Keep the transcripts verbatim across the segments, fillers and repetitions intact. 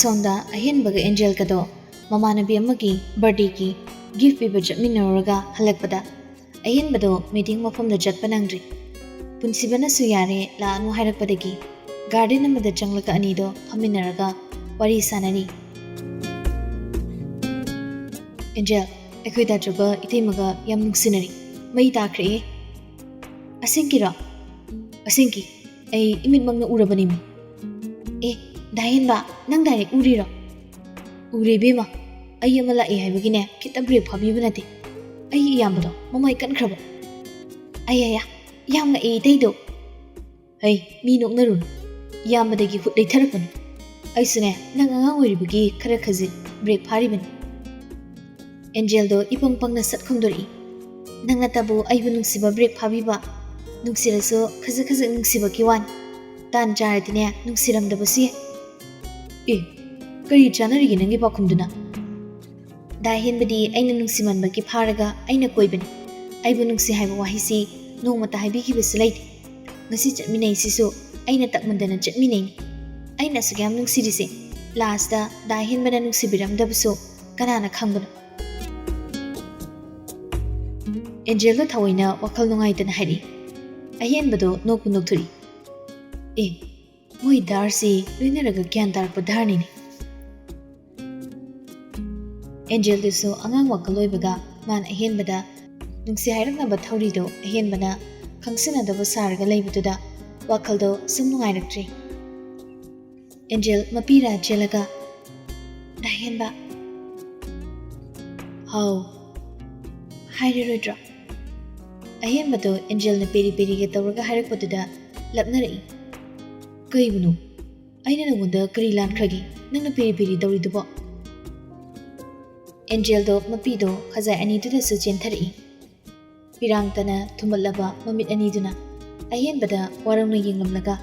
ꯁꯣꯝꯗ ꯑꯍꯦꯟꯕꯒ ꯑꯦꯟꯖꯦꯜꯒꯗꯣ ꯃꯃꯥꯟꯅꯕꯤ ꯑꯃꯒꯤ ꯕꯥꯔꯗꯦꯒꯤ ꯒꯤꯐ ꯄꯤꯕ ꯆꯠꯃꯤꯟꯅꯔꯨꯔꯒ ꯍꯜꯂꯛꯄꯗ ꯑꯍꯦꯟꯕꯗꯣ ꯃꯤꯇꯤꯡ ꯃꯐꯝꯗ ꯆꯠꯄ ꯅꯪꯗ꯭ꯔꯤ꯫ ꯄꯨꯟꯁꯤꯕꯅꯁꯨ ꯌꯥꯔꯦ ꯂꯥꯛꯑꯅꯨ ꯍꯥꯏꯔꯛꯄꯗꯒꯤ ꯒꯥꯔꯗꯦꯟ ꯑꯃꯗ ꯆꯪꯂꯒ ꯑꯅꯤꯗꯣ ꯐꯝꯃꯤꯟꯅꯔꯒ ꯋꯥꯔꯤ ꯁꯥꯟꯅꯔꯤ꯫ "ꯑꯦꯟꯖꯦꯜ, ꯑꯩꯈꯣꯏ ꯗꯥ ꯆꯧꯒ ꯏꯇꯩꯃꯒ ꯌꯥꯝ ꯅꯨꯡꯁꯤꯅꯔꯤ꯫ ꯃꯩ ꯇꯥꯈ꯭ꯔꯦ"꯫ "ꯑꯁꯦꯡꯀꯤꯔꯣ?" "ꯑꯁꯦꯡꯀꯤ, ꯑꯩ ꯏꯃꯤꯠꯃꯛꯅ ꯎꯔꯕꯅꯤꯃꯤ"꯫ "ꯑꯦ, ꯗꯥ ꯍꯦꯟꯕ, ꯅꯪ ꯗꯥꯏꯔꯦꯛ ꯎꯔꯤꯔꯣ?" "ꯎꯔꯦ ꯏꯕꯦꯝꯃ, ꯑꯩ ꯑꯃ ꯂꯥꯛꯑꯦ ꯍꯥꯏꯕꯒꯤꯅꯦ ꯈꯤꯇ ꯕ꯭ꯔꯦꯛ ꯐꯥꯕꯤꯕ ꯅꯠꯇꯦ꯫ ꯑꯩꯒꯤ ꯏꯌꯥꯝꯕꯗꯣ ꯃꯃꯥꯏ ꯀꯟꯈ꯭ꯔꯕ"꯫ "ꯑꯌꯥꯌꯥ, ꯌꯥꯝ ꯉꯛꯑꯦ ꯏꯇꯩꯗꯣ"꯫ "ꯍꯩ, ꯃꯤ ꯅꯣꯛꯅꯔꯨꯅꯨ꯫ ꯏꯌꯥꯝꯕꯗꯒꯤ ꯍꯨꯠ ꯂꯩꯊꯔꯛꯄꯅꯤ꯫ ꯑꯩꯁꯨꯅꯦ, ꯅꯪ ꯑꯉꯥꯡ ꯑꯣꯏꯔꯤꯕꯒꯤ ꯈꯔ ꯈꯖꯤꯛ ꯕ꯭ꯔꯦꯛ ꯐꯥꯔꯤꯕꯅꯤ"꯫ ꯑꯦꯟꯖꯦꯜꯗꯣ ꯏꯄꯪ ꯄꯪꯅ ꯁꯠ ꯈꯨꯝꯗꯣꯔꯛꯏ꯫ "ꯅꯪꯅꯇꯕꯨ ꯑꯩꯕꯨ ꯅꯨꯡꯁꯤꯕ ꯕ꯭ꯔꯦꯛ ꯐꯥꯕꯤꯕ? ꯅꯨꯡꯁꯤꯔꯁꯨ ꯈꯖꯤꯛ ꯈꯖꯤꯛ ꯅꯨꯡꯁꯤꯕꯒꯤ ꯋꯥꯅꯤ꯫ ꯇꯥꯟ ꯆꯥꯔꯗꯤꯅꯦ, ꯅꯨꯡꯁꯤꯔꯝꯗꯕꯁꯨ ꯌꯥꯏ"꯫ "ꯑꯦ, ꯀꯔꯤ ꯆꯥꯟꯅꯔꯤꯒꯦ ꯅꯪꯒꯤ ꯄꯥꯎꯈꯨꯝꯗꯨꯅ?" "ꯗꯥ ꯍꯦꯟꯕꯗꯤ ꯑꯩꯅ ꯅꯨꯡꯁꯤꯃꯟꯕꯒꯤ ꯐꯥꯔꯒ ꯑꯩꯅ ꯀꯣꯏꯕꯅꯤ꯫ ꯑꯩꯕꯨ ꯅꯨꯡꯁꯤ ꯍꯥꯏꯕ ꯋꯥꯍꯩꯁꯤ ꯅꯣꯡꯃꯇ ꯍꯥꯏꯕꯤꯈꯤꯕꯁꯨ ꯂꯩꯇꯦ꯫ ꯉꯁꯤ ꯆꯠꯃꯤꯟꯅꯩꯁꯤꯁꯨ ꯑꯩꯅ ꯇꯛꯃꯟꯗꯅ ꯆꯠꯃꯤꯟꯅꯩꯅꯤ꯫ ꯑꯩꯅ ꯑꯁꯨꯛ ꯌꯥꯝ ꯅꯨꯡꯁꯤꯔꯤꯁꯦ, ꯂꯥꯁꯇ ꯗꯥ ꯍꯦꯟꯕꯅ ꯅꯨꯡꯁꯤꯕꯤꯔꯝꯗꯕꯁꯨ ꯀꯅꯥꯅ ꯈꯪꯕꯅꯣ?" ꯑꯦꯟꯖꯦꯜꯗꯣ ꯊꯑꯣꯏꯅ ꯋꯥꯈꯜ ꯅꯨꯡꯉꯥꯏꯇꯅ ꯍꯥꯏꯔꯛꯏ꯫ ꯑꯍꯦꯟꯕꯗꯣ ꯅꯣꯛꯄꯨ ꯅꯣꯛꯊꯣꯔꯛꯏ꯫ "ꯑꯦ, ꯃꯣꯏ ꯗꯥꯔꯁꯤ ꯂꯣꯏꯅꯔꯒ ꯒ꯭ꯌꯥꯟ ꯇꯥꯔꯛꯄ ꯗꯥꯔꯅꯤꯅꯦ"꯫ ꯑꯦꯟꯖꯦꯜꯗꯨꯁꯨ ꯑꯉꯥꯡ ꯋꯥꯈꯜ ꯑꯣꯏꯕꯒ ꯃꯥꯅ ꯑꯍꯦꯟꯕꯗ ꯅꯨꯡꯁꯤ ꯍꯥꯏꯔꯛꯅꯕ ꯊꯧꯔꯤꯗꯣ ꯑꯍꯦꯟꯕꯅ ꯈꯪꯁꯤꯟꯅꯗꯕ ꯁꯥꯔꯒ ꯂꯩꯕꯗꯨꯗ ꯋꯥꯈꯜꯗꯣ ꯁꯨꯝ ꯅꯨꯡꯉꯥꯏꯔꯛꯇ꯭ꯔꯦ꯫ ꯑꯦꯟꯖꯦꯜ ꯃꯄꯤꯔꯥ ꯆꯦꯜꯂꯒ, "ꯗꯥ ꯍꯦꯟꯕ"꯫ "ꯍꯥꯎ"꯫ "ꯍꯥꯏꯔꯔꯣꯏꯗ꯭ꯔꯣ?" ꯑꯍꯦꯟꯕꯗꯣ ꯑꯦꯟꯖꯦꯜꯅ ꯄꯦꯔꯤ ꯄꯦꯔꯤꯒ ꯇꯧꯔꯒ ꯍꯥꯏꯔꯛꯄꯗꯨꯗ ꯂꯞꯅꯔꯛꯏ꯫ "ꯀꯩꯕꯨꯅꯣ? ꯑꯩꯅ ꯅꯉꯣꯟꯗ ꯀꯔꯤ ꯂꯥꯟꯈ꯭ꯔꯒꯦ, ꯅꯪꯅ ꯄꯦꯔꯤ ꯄꯦꯔꯤ ꯇꯧꯔꯤꯗꯨꯕꯣ?" ꯑꯦꯟꯖꯦꯜꯗꯣ ꯃꯄꯤꯗꯣ ꯈꯖꯥꯏ ꯑꯅꯤꯗꯨꯗꯁꯨ ꯆꯦꯟꯊꯔꯛꯏ꯫ ꯄꯤꯔꯥꯡꯇꯅ ꯊꯨꯝꯃꯠꯂꯕ ꯃꯃꯤꯠ ꯑꯅꯤꯗꯨꯅ ꯑꯍꯦꯟꯕꯗ ꯋꯥꯔꯧꯅ ꯌꯦꯡꯂꯝꯂꯒ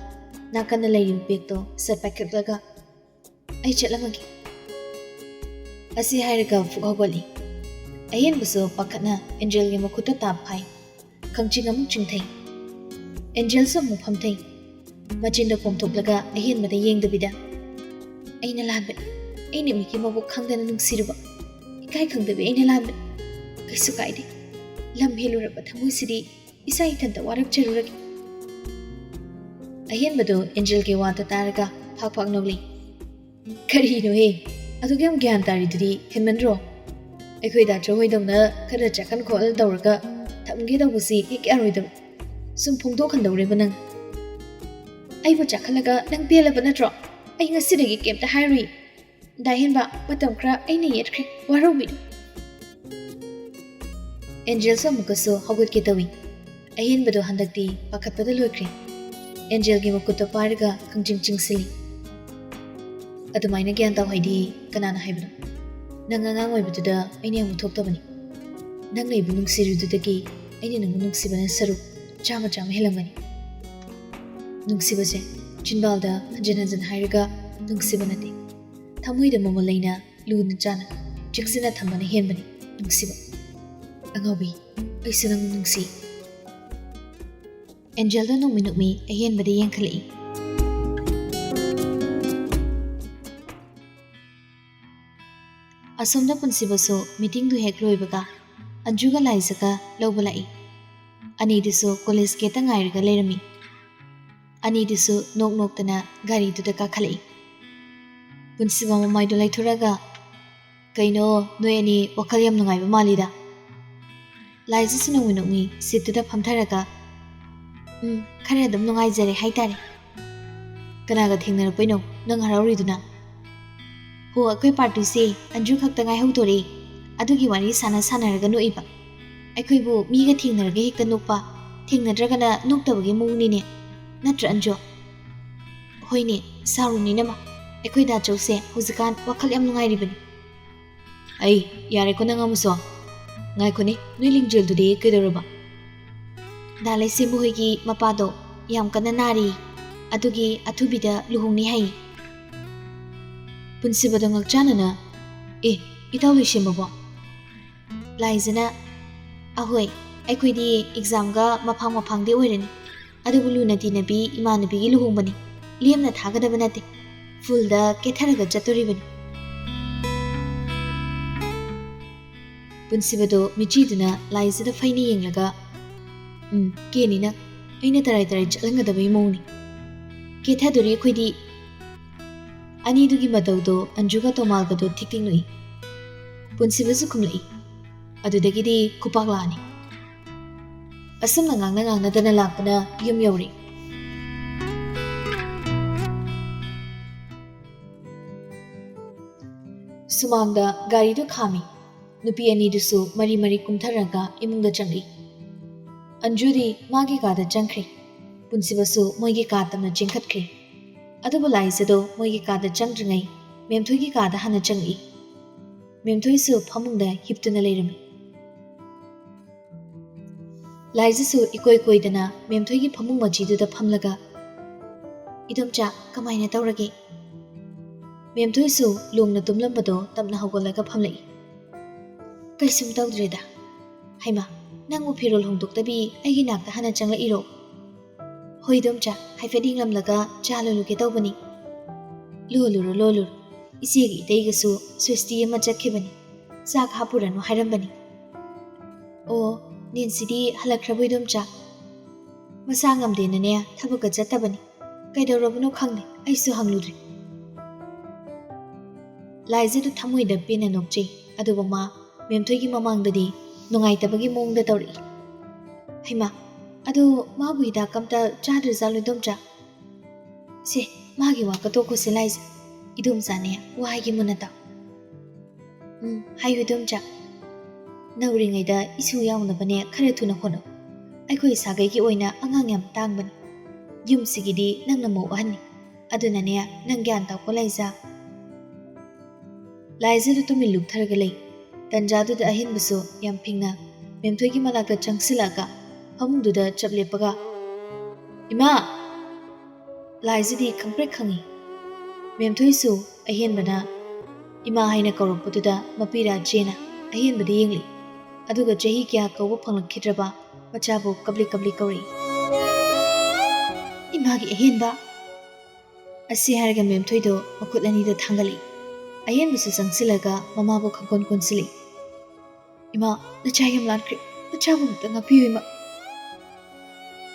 ꯅꯥꯀꯟꯗ ꯂꯩꯔꯤꯕ ꯕꯦꯒꯇꯣ ꯁꯠ ꯄꯥꯏꯈꯠꯂꯒ, "ꯑꯩ ꯆꯠꯂꯝꯃꯒꯦ"꯫ ꯑꯁꯤ ꯍꯥꯏꯔꯒ ꯐꯨꯛ ꯍꯧꯒꯠꯂꯤ꯫ ꯑꯍꯦꯟꯕꯁꯨ ꯄꯥꯈꯠꯅ ꯑꯦꯟꯖꯦꯜꯒꯤ ꯃꯈꯨꯠꯇ ꯇꯥꯞ ꯐꯥꯏ꯫ ꯈꯪꯆꯤꯡ ꯑꯃꯨꯛ ꯆꯤꯡꯊꯩ꯫ ꯑꯦꯟꯖꯦꯜꯁꯨ ꯑꯃꯨꯛ ꯐꯝꯊꯩ꯫ ꯃꯆꯤꯟꯗ ꯄꯣꯝꯊꯣꯛꯂꯒ ꯑꯍꯦꯟꯕꯗ ꯌꯦꯡꯗꯕꯤꯗ, ꯑꯩꯅ ꯂꯥꯟꯕꯅꯤ꯫ ꯑꯩꯅ ꯃꯤꯒꯤ ꯃꯕꯨꯛ ꯈꯪꯗꯅ ꯅꯨꯡꯁꯤꯔꯨꯕ, ꯏꯀꯥꯏ ꯈꯪꯗꯕꯤ ꯑꯩꯅ ꯂꯥꯟꯕꯅꯤ꯫ ꯀꯩꯁꯨ ꯀꯥꯏꯗꯦ꯫ ꯂꯝ ꯍꯦꯜꯂꯨꯔꯕ ꯊꯃꯣꯏꯁꯤꯗꯤ ꯏꯁꯥ ꯏꯊꯟꯇ ꯋꯥꯔꯛꯆꯔꯨꯔꯒꯦ꯫ ꯑꯍꯦꯟꯕꯗꯨ ꯑꯦꯟꯖꯦꯜꯒꯤ ꯋꯥꯗ ꯇꯥꯔꯒ ꯐꯥꯛ ꯐꯥꯛ ꯅꯣꯛꯂꯤ꯫ ꯀꯔꯤꯅꯣꯍꯦ? ꯑꯗꯨꯛ ꯌꯥꯝ ꯒ꯭ꯌꯥꯟ ꯇꯥꯔꯤꯗꯨꯗꯤ ꯍꯦꯟꯃꯟꯗ꯭ꯔꯣ? ꯑꯩꯈꯣꯏ ꯗꯥ ꯆꯧꯍꯣꯏꯗꯧꯅ ꯈꯔ ꯆꯥꯛꯍꯟ ꯈꯣꯠꯍꯟ ꯇꯧꯔꯒ ꯊꯝꯒꯦ ꯇꯧꯕꯁꯤ ꯍꯦꯛ ꯌꯥꯔꯣꯏꯗꯕ꯫ ꯁꯨꯝ ꯐꯣꯡꯗꯣꯛꯍꯟꯗꯧꯔꯦꯕ ꯅꯪ꯫ ꯑꯩꯕꯨ ꯆꯥꯛꯍꯜꯂꯒ ꯅꯪ ꯄꯦꯜꯂꯕ ꯅꯠꯇ꯭ꯔꯣ? ꯑꯩ ꯉꯁꯤꯗꯒꯤ ꯀꯩꯝꯇ ꯍꯥꯏꯔꯨꯏ꯫ ꯗꯥ ꯍꯦꯟꯕ, ꯃꯇꯝ ꯈꯔ ꯑꯩꯅ ꯌꯦꯠꯈ꯭ꯔꯦ, ꯋꯥꯔꯧꯕꯤꯅꯨ꯫ ꯑꯦꯟꯖꯦꯜꯁꯨ ꯑꯃꯨꯛꯀꯁꯨ ꯍꯧꯒꯠꯀꯦ ꯇꯧꯏ꯫ ꯑꯍꯦꯟꯕꯗꯣ ꯍꯟꯗꯛꯇꯤ ꯄꯥꯈꯠꯄꯗ ꯂꯣꯏꯈ꯭ꯔꯦ꯫ ꯑꯦꯟꯖꯦꯜꯒꯤ ꯃꯈꯨꯠꯇ ꯄꯥꯏꯔꯒ ꯈꯪꯆꯤꯡ ꯆꯤꯡꯁꯤꯜꯂꯤ꯫ ꯑꯗꯨꯃꯥꯏꯅ ꯒ꯭ꯌꯥꯟ ꯇꯥꯎ ꯍꯥꯏꯗꯤ ꯀꯅꯥꯅ ꯍꯥꯏꯕꯅꯣ? ꯅꯪ ꯑꯉꯥꯡ ꯑꯣꯏꯕꯗꯨꯗ ꯑꯩꯅ ꯌꯥꯝ ꯎꯊꯣꯛꯇꯕꯅꯤ꯫ ꯅꯪꯅ ꯑꯩꯕꯨ ꯅꯨꯡꯁꯤꯔꯤꯗꯨꯗꯒꯤ ꯑꯩꯅ ꯅꯪꯕꯨ ꯅꯨꯡꯁꯤꯕꯅ ꯁꯔꯨꯛ ꯆꯥꯝꯃ ꯆꯥꯝꯃ ꯍꯦꯜꯂꯝꯒꯅꯤ꯫ ꯅꯨꯡꯁꯤꯕꯁꯦ ꯆꯤꯟꯕꯥꯜꯗ ꯍꯟꯖꯤꯟ ꯍꯟꯖꯤꯟ ꯍꯥꯏꯔꯒ ꯅꯨꯡꯁꯤꯕ ꯅꯠꯇꯦ꯫ ꯊꯃꯣꯏꯗ ꯃꯃꯜ ꯂꯩꯅ ꯂꯨꯅ ꯆꯥꯟꯅ ꯆꯦꯛꯁꯤꯟꯅ ꯊꯝꯕꯅ ꯍꯦꯟꯕꯅꯤ ꯅꯨꯡꯁꯤꯕ꯫ ꯑꯉꯥꯎꯕꯤ, ꯑꯩꯁꯨ ꯅꯪ ꯅꯨꯡꯁꯤ꯫ ꯑꯦꯟꯖꯦꯜꯗ ꯅꯣꯛꯃꯤ ꯅꯣꯛꯃꯤ ꯑꯍꯦꯟꯕꯗ ꯌꯦꯡꯈꯠꯂꯛꯏ꯫ ꯑꯁꯣꯝꯗ ꯄꯨꯟꯁꯤꯕꯁꯨ ꯃꯤꯇꯤꯡꯗꯨ ꯍꯦꯛ ꯂꯣꯏꯕꯒ ꯑꯟꯖꯨꯒ ꯂꯥꯏꯖꯒ ꯂꯧꯕ ꯂꯥꯛꯏ꯫ ꯑꯅꯤꯗꯨꯁꯨ ꯀꯣꯂꯦꯖ ꯒꯦꯠꯇ ꯉꯥꯏꯔꯒ ꯂꯩꯔꯝꯃꯤ꯫ ꯑꯅꯤꯗꯨꯁꯨ ꯅꯣꯛ ꯅꯣꯛꯇꯅ ꯒꯥꯔꯤꯗꯨꯗ ꯀꯥꯈꯠꯂꯛꯏ꯫ ꯄꯨꯟꯁꯤꯕ ꯃꯃꯥꯏꯗꯨ ꯂꯩꯊꯣꯔꯒ, "ꯀꯩꯅꯣ, ꯅꯣꯏ ꯑꯅꯤ ꯋꯥꯈꯜ ꯌꯥꯝ ꯅꯨꯡꯉꯥꯏꯕ ꯃꯥꯜꯂꯤꯗ?" ꯂꯥꯏꯖꯁꯨ ꯅꯣꯡꯃ ꯅꯣꯛꯃꯤ ꯁꯤꯠꯇꯨꯗ ꯐꯝꯊꯔꯒ, "ꯎꯝ, ꯈꯔ ꯑꯗꯨꯝ ꯅꯨꯡꯉꯥꯏꯖꯔꯦ ꯍꯥꯏꯇꯥꯔꯦ꯫ ꯀꯅꯥꯒ ꯊꯦꯡꯅꯔꯛꯄꯩꯅꯣ ꯅꯪ ꯍꯔꯥꯎꯔꯤꯗꯨꯅ?" "ꯍꯣ, ꯑꯩꯈꯣꯏ ꯄꯥꯔꯇꯤꯁꯦ ꯑꯟꯖꯨ ꯈꯛꯇ ꯉꯥꯏꯍꯧꯗꯣꯔꯦ꯫ ꯑꯗꯨꯒꯤ ꯋꯥꯔꯤ ꯁꯥꯟꯅ ꯁꯥꯟꯅꯔꯒ ꯅꯣꯛꯏꯕ꯫ ꯑꯩꯈꯣꯏꯕꯨ ꯃꯤꯒ ꯊꯦꯡꯅꯔꯒ ꯍꯦꯛꯇ ꯅꯣꯛꯄ, ꯊꯦꯡꯅꯗ꯭ꯔꯒꯅ ꯅꯣꯛꯇꯕꯒꯤ ꯃꯑꯣꯡꯅꯤꯅꯦ꯫ ꯅꯠꯇ꯭ꯔ, ꯑꯟꯖꯨ?" "ꯍꯣꯏꯅꯦ, ꯁꯥꯎꯔꯨꯅꯨ ꯏꯅꯝꯃ꯫ ꯑꯩꯈꯣꯏ ꯗꯥ ꯆꯧꯁꯦ ꯍꯧꯖꯤꯛꯀꯥꯟ ꯋꯥꯈꯜ ꯌꯥꯝ ꯅꯨꯡꯉꯥꯏꯔꯤꯕꯅꯤ꯫" "ꯑꯩ, ꯌꯥꯔꯦꯀꯣ ꯅꯪ ꯑꯃꯁꯨ꯫ ꯉꯥꯏꯈꯣꯅꯦ, ꯅꯣꯏ ꯂꯤꯡꯖꯦꯜꯗꯨꯗꯤ ꯀꯩꯗꯧꯔꯕ?" "ꯗꯥ ꯂꯩꯁꯦꯝꯕ ꯍꯣꯏꯒꯤ ꯃꯄꯥꯗꯣ ꯌꯥꯝ ꯀꯟꯅ ꯅꯥꯔꯤ꯫ ꯑꯗꯨꯒꯤ ꯑꯊꯨꯕꯤꯗ ꯂꯨꯍꯣꯡꯅꯤ ꯍꯥꯏ꯫" ꯄꯨꯟꯁꯤꯕꯗꯣ ꯉꯛꯆꯥꯟꯅꯅ, "ꯑꯦ, ꯏꯇꯥꯎ ꯂꯩꯁꯦꯝꯕꯕꯣ?" ꯂꯥꯏꯖꯅ, "ꯑꯍꯣꯏ, ꯑꯩꯈꯣꯏꯗꯤ ꯑꯦꯛꯖꯥꯝꯒ ꯃꯐꯥꯡ ꯃꯐꯥꯡꯗꯤ ꯑꯣꯏꯔꯅꯤ꯫ ꯑꯗꯨꯕꯨ ꯂꯨꯅ ꯇꯤꯟꯅꯕꯤ ꯏꯃꯥꯟꯅꯕꯤꯒꯤ ꯂꯨꯍꯣꯡꯕꯅꯤ꯫ ꯂꯦꯝꯅ ꯊꯥꯒꯗꯕ ꯅꯠꯇꯦ꯫ ꯐꯨꯜꯗ ꯀꯦꯊꯔꯒ ꯆꯠꯇꯣꯔꯤꯕꯅꯤ꯫ ꯄꯨꯟꯁꯤꯕꯗꯣ ꯃꯤꯠꯆꯤꯗꯨꯅ ꯂꯥꯏꯖꯗ ꯐꯩꯅ ꯌꯦꯡꯂꯒ, "ꯎꯝ, ꯀꯦꯅꯤ ꯅꯪ꯫ ꯑꯩꯅ ꯇꯔꯥꯏ ꯇꯔꯥꯏ ꯆꯠꯍꯟꯒꯗꯕꯒꯤ ꯃꯑꯣꯡꯅꯤ꯫ ꯀꯦꯊꯗꯣꯔꯤ ꯑꯩꯈꯣꯏꯗꯤ꯫" ꯑꯅꯤꯗꯨꯒꯤ ꯃꯇꯧꯗꯣ ꯑꯟꯖꯨꯒ ꯇꯣꯃꯥꯜꯒꯗꯣ ꯊꯤꯛ ꯊꯤꯛ ꯅꯣꯛꯏ꯫ ꯄꯨꯟꯁꯤꯕꯁꯨ ꯈꯨꯝꯂꯛꯏ꯫ ꯑꯗꯨꯗꯒꯤꯗꯤ ꯈꯨꯄꯥꯛ ꯂꯥꯛꯑꯅꯤ꯫ ꯑꯁꯨꯝꯅ ꯉꯥꯡꯅ ꯉꯥꯡꯅꯗꯅ ꯂꯥꯛꯄꯅ ꯌꯨꯝ ꯌꯧꯔꯦ꯫ ꯁꯨꯃꯥꯡꯗ ꯒꯥꯔꯤꯗꯨ ꯈꯥꯝꯃꯤ꯫ ꯅꯨꯄꯤ ꯑꯅꯤꯗꯨꯁꯨ ꯃꯔꯤ ꯃꯔꯤ ꯀꯨꯝꯊꯔꯒ ꯏꯃꯨꯡꯗ ꯆꯪꯂꯛꯏ꯫ ꯑꯟꯖꯨꯗꯤ ꯃꯥꯒꯤ ꯀꯥꯗ ꯆꯪꯈ꯭ꯔꯦ꯫ ꯄꯨꯟꯁꯤꯕꯁꯨ ꯃꯣꯏꯒꯤ ꯀꯥ ꯇꯝꯅ ꯆꯦꯟꯈꯠꯈ꯭ꯔꯦ꯫ ꯑꯗꯨꯕꯨ ꯂꯥꯏꯖꯗꯣ ꯃꯣꯏꯒꯤ ꯀꯥꯗ ꯆꯪꯗ꯭ꯔꯤꯉꯩ ꯃꯦꯝꯊꯣꯏꯒꯤ ꯀꯥꯗ ꯍꯥꯟꯅ ꯆꯪꯂꯛꯏ꯫ ꯃꯦꯝꯊꯣꯏꯁꯨ ꯐꯃꯨꯡꯗ ꯍꯤꯞꯇꯨꯅ ꯂꯩꯔꯝꯃꯤ꯫ ꯂꯥꯏꯖꯁꯨ ꯏꯀꯣꯏ ꯀꯣꯏꯗꯅ ꯃꯦꯝꯊꯣꯏꯒꯤ ꯐꯃꯨꯡ ꯃꯆꯤꯗꯨꯗ ꯐꯝꯂꯒ, "ꯏꯗꯣꯝꯆꯥ, ꯀꯃꯥꯏꯅ ꯇꯧꯔꯒꯦ?" ꯃꯦꯝꯊꯣꯏꯁꯨ ꯂꯣꯡꯅ ꯇꯨꯝꯂꯝꯕꯗꯣ ꯇꯞꯅ ꯍꯧꯒꯠꯂꯒ ꯐꯝꯂꯛꯏ꯫ "ꯀꯩꯁꯨꯝ ꯇꯧꯗ꯭ꯔꯦꯗ꯫ ꯍꯩꯃꯥ, ꯅꯪꯕꯨ ꯐꯤꯔꯣꯜ ꯍꯣꯡꯗꯣꯛꯇꯕꯤ ꯑꯩꯒꯤ ꯅꯥꯛꯇ ꯍꯥꯟꯅ ꯆꯪꯂꯛꯏꯔꯣ?" "ꯍꯣꯏ ꯏꯗꯣꯝꯆꯥ, ꯍꯥꯏꯐꯦꯠ ꯌꯦꯡꯂꯝꯂꯒ ꯆꯥ ꯂꯣꯜꯂꯨꯒꯦ ꯇꯧꯕꯅꯤ꯫" "ꯂꯣꯜꯂꯨꯔꯣ, ꯂꯣꯜꯂꯨꯔꯣ꯫ ꯏꯆꯦꯒꯤ ꯏꯇꯩꯒꯁꯨ ꯁ꯭ꯋꯦꯁꯇꯤ ꯑꯃ ꯆꯠꯈꯤꯕꯅꯤ꯫ ꯆꯥꯛ ꯍꯥꯞꯄꯨꯔꯅꯨ ꯍꯥꯏꯔꯝꯕꯅꯤ꯫" "ꯑꯣ, ꯅꯦꯟꯁꯤꯗꯤ ꯍꯜꯂꯛꯈ꯭ꯔꯕꯣ ꯏꯗꯣꯝꯆꯥ?" "ꯃꯁꯥ ꯉꯝꯗꯦꯅꯅꯦ ꯊꯕꯛꯀ ꯆꯠꯇꯕꯅꯤ꯫ ꯀꯩꯗꯧꯔꯕꯅꯣ ꯈꯪꯗꯦ, ꯑꯩꯁꯨ ꯍꯪꯂꯨꯗ꯭ꯔꯤ꯫" ꯂꯥꯏꯖꯗꯨ ꯊꯃꯣꯏꯗ ꯄꯦꯟꯅ ꯅꯣꯛꯆꯩ, ꯑꯗꯨꯕꯨ ꯃꯥ ꯃꯦꯝꯊꯣꯏꯒꯤ ꯃꯃꯥꯡꯗꯗꯤ ꯅꯨꯡꯉꯥꯏꯇꯕꯒꯤ ꯃꯑꯣꯡꯗ ꯇꯧꯔꯛꯏ꯫ "ꯍꯩꯃꯥ, ꯑꯗꯨ ꯃꯥꯕꯨ ꯍꯤꯗꯥꯛ ꯑꯝꯇ ꯆꯥꯗ꯭ꯔꯖꯥꯠꯂꯣ ꯏꯗꯣꯝꯆꯥ?" "ꯁꯦ, ꯃꯥꯒꯤ ꯋꯥ ꯀꯇꯣꯛꯈꯣꯁꯦ ꯂꯥꯏꯖ꯫ ꯏꯗꯣꯝꯆꯥꯅꯦ, ꯋꯥ ꯍꯥꯏꯒꯦ ꯃꯨꯟꯅ ꯇꯥꯎ꯫" "ꯎꯝ, ꯍꯥꯏꯌꯨ ꯏꯗꯣꯝꯆꯥ꯫" "ꯅꯧꯔꯤꯉꯩꯗ ꯏꯁꯨ ꯌꯥꯎꯅꯕꯅꯦ ꯈꯔ ꯊꯨꯅ ꯍꯣꯠꯅꯧ꯫ ꯑꯩꯈꯣꯏ ꯁꯥꯒꯩꯒꯤ ꯑꯣꯏꯅ ꯑꯉꯥꯡ ꯌꯥꯝ ꯇꯥꯡꯕꯅꯤ꯫ ꯌꯨꯝꯁꯤꯒꯤꯗꯤ ꯅꯪꯅ ꯃꯧ ꯑꯍꯟꯅꯤ꯫ ꯑꯗꯨꯅꯅꯦ, ꯅꯪ ꯒ꯭ꯌꯥꯟ ꯇꯥꯎꯀꯣ ꯂꯥꯏꯖ꯫" ꯂꯥꯏꯖꯗꯨ ꯇꯨꯃꯤꯟ ꯂꯨꯞꯊꯔꯒ ꯂꯩ꯫ ꯇꯟꯖꯥꯗꯨꯗ ꯑꯍꯦꯟꯕꯁꯨ ꯌꯥꯝ ꯐꯤꯡꯅ ꯃꯦꯝꯊꯣꯏꯒꯤ ꯃꯅꯥꯛꯇ ꯆꯪꯁꯤꯜꯂꯛꯑꯒ ꯐꯃꯨꯡꯗꯨꯗ ꯆꯞ ꯂꯦꯞꯄꯒ, "ꯏꯃꯥ!" ꯂꯥꯏꯖꯗꯤ ꯈꯪꯄ꯭ꯔꯦꯛ ꯈꯪꯉꯤ꯫ ꯃꯦꯝꯊꯣꯏꯁꯨ ꯑꯍꯦꯟꯕꯅ "ꯏꯃꯥ" ꯍꯥꯏꯅ ꯀꯧꯔꯛꯄꯗꯨꯗ ꯃꯄꯤꯔꯥ ꯆꯦꯅ ꯑꯍꯦꯟꯕꯗ ꯌꯦꯡꯂꯤ꯫ ꯑꯗꯨꯒ ꯆꯍꯤ ꯀꯌꯥ ꯀꯧꯕ ꯐꯪꯂꯛꯈꯤꯗ꯭ꯔꯕ ꯃꯆꯥꯕꯨ ꯀꯞꯂꯤ ꯀꯞꯂꯤ ꯀꯧꯔꯛꯏ꯫ "ꯏꯃꯥꯒꯤ ꯑꯍꯦꯟꯕ!" ꯑꯁꯤ ꯍꯥꯏꯔꯒ ꯃꯦꯝꯊꯣꯏꯗꯣ ꯃꯈꯨꯠ ꯑꯅꯤꯗ ꯊꯥꯡꯒꯠꯂꯛꯏ꯫ ꯑꯍꯦꯟꯕꯁꯨ ꯆꯪꯁꯤꯜꯂꯒ ꯃꯃꯥꯕꯨ ꯈꯪꯀꯣꯟ ꯀꯣꯟꯁꯤꯜꯂꯤ꯫ "ꯏꯃꯥ, ꯅꯆꯥ ꯌꯥꯝ ꯂꯥꯟꯈ꯭ꯔꯦ, ꯅꯆꯥꯕꯨ ꯑꯃꯨꯛꯇ ꯉꯥꯛꯄꯤꯌꯨ ꯏꯃꯥ"꯫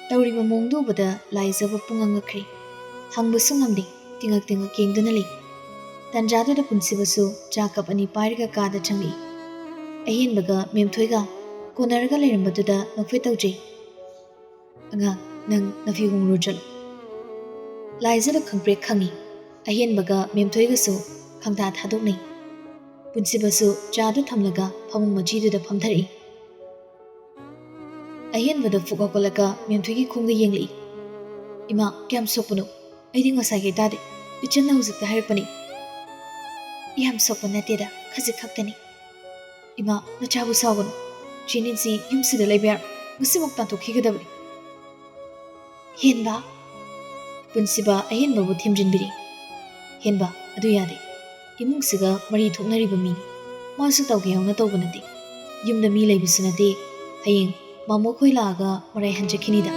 ꯇꯧꯔꯤꯕ ꯃꯑꯣꯡꯗꯨ ꯎꯕꯗ ꯂꯥꯏꯖꯕ ꯄꯨꯡꯉꯛ ꯉꯛꯈ꯭ꯔꯦ꯫ ꯍꯪꯕꯁꯨ ꯉꯝꯗꯦ, ꯇꯤꯉꯛ ꯇꯤꯉꯛ ꯌꯦꯡꯗꯨꯅ ꯂꯩ꯫ ꯇꯟꯖꯥꯗꯨꯗ ꯄꯨꯟꯁꯤꯕꯁꯨ ꯆꯥ ꯀꯞ ꯑꯅꯤ ꯄꯥꯏꯔꯒ ꯀꯥꯗ ꯆꯪꯂꯛꯏ꯫ ꯑꯍꯦꯟꯕꯒ ꯃꯦꯝꯊꯣꯏꯒ ꯀꯣꯟꯅꯔꯒ ꯂꯩꯔꯝꯕꯗꯨꯗ ꯅꯣꯛꯐꯦꯠ ꯇꯧꯖꯩ꯫ "ꯑꯉꯥꯡ, ꯅꯪ ꯅꯐꯤ ꯍꯣꯡꯂꯨꯔꯣ ꯆꯠꯂꯣ"꯫ ꯂꯥꯏꯖꯗ ꯈꯪꯄ꯭ꯔꯦꯛ ꯈꯪꯉꯤ꯫ ꯑꯍꯦꯟꯕꯒ ꯃꯦꯝꯊꯣꯏꯒꯁꯨ ꯈꯪꯊꯥ ꯊꯥꯗꯣꯛꯅꯩ꯫ ꯄꯨꯟꯁꯤꯕꯁꯨ ꯆꯥꯗꯨ ꯊꯝꯂꯒ ꯐꯃꯨꯡ ꯃꯆꯤꯗꯨꯗ ꯐꯝꯊꯔꯛꯏ꯫ ꯑꯍꯦꯟꯕꯗ ꯐꯨꯛ ꯍꯧꯒꯠꯂꯒ ꯃꯦꯝꯊꯣꯏꯒꯤ ꯈꯣꯡꯗ ꯌꯦꯡꯂꯛꯏ꯫ "ꯏꯃꯥ, ꯀꯌꯥꯝ ꯁꯣꯛꯄꯅꯣ? ꯑꯩꯗꯤ ꯉꯁꯥꯏꯒꯤ ꯇꯥꯗꯦ꯫ ꯏꯆꯟꯅ ꯍꯧꯖꯤꯛꯇ ꯍꯥꯏꯔꯛꯄꯅꯤ"꯫ "ꯌꯥꯝ ꯁꯣꯛꯄ ꯅꯠꯇꯦꯗ, ꯈꯖꯤꯛ ꯈꯛꯇꯅꯤ"꯫ "ꯏꯃꯥ, ꯅꯆꯥꯕꯨ ꯁꯥꯎꯒꯅꯨ꯫ ꯆꯦ ꯅꯤꯟꯁꯤ ꯌꯨꯝꯁꯤꯗ ꯂꯩꯕ ꯌꯥꯔꯣꯏ꯫ ꯉꯁꯤꯃꯛ ꯇꯥꯟꯊꯣꯛꯈꯤꯒꯗꯕꯅꯤ"꯫ "ꯍꯦꯟꯕ"꯫ ꯄꯨꯟꯁꯤꯕ ꯑꯍꯦꯟꯕꯕꯨ ꯊꯦꯝꯖꯤꯟꯕꯤꯔꯤ꯫ "ꯍꯦꯟꯕ, ꯑꯗꯨ ꯌꯥꯗꯦ꯫ ꯏꯃꯨꯡꯁꯤꯒ ꯃꯔꯤ ꯊꯣꯛꯅꯔꯤꯕ ꯃꯤꯅꯤ꯫ ꯃꯥꯁꯨ ꯇꯧꯒꯦ ꯌꯥꯎꯅ ꯇꯧꯕ ꯅꯠꯇꯦ꯫ ꯌꯨꯝꯗ ꯃꯤ ꯂꯩꯕꯁꯨ ꯅꯠꯇꯦ꯫ ꯍꯌꯦꯡ ꯃꯥꯃꯣ ꯈꯣꯏ ꯂꯥꯛꯑꯒ ꯃꯔꯥꯏ ꯍꯟꯖꯈꯤꯅꯤꯗ"꯫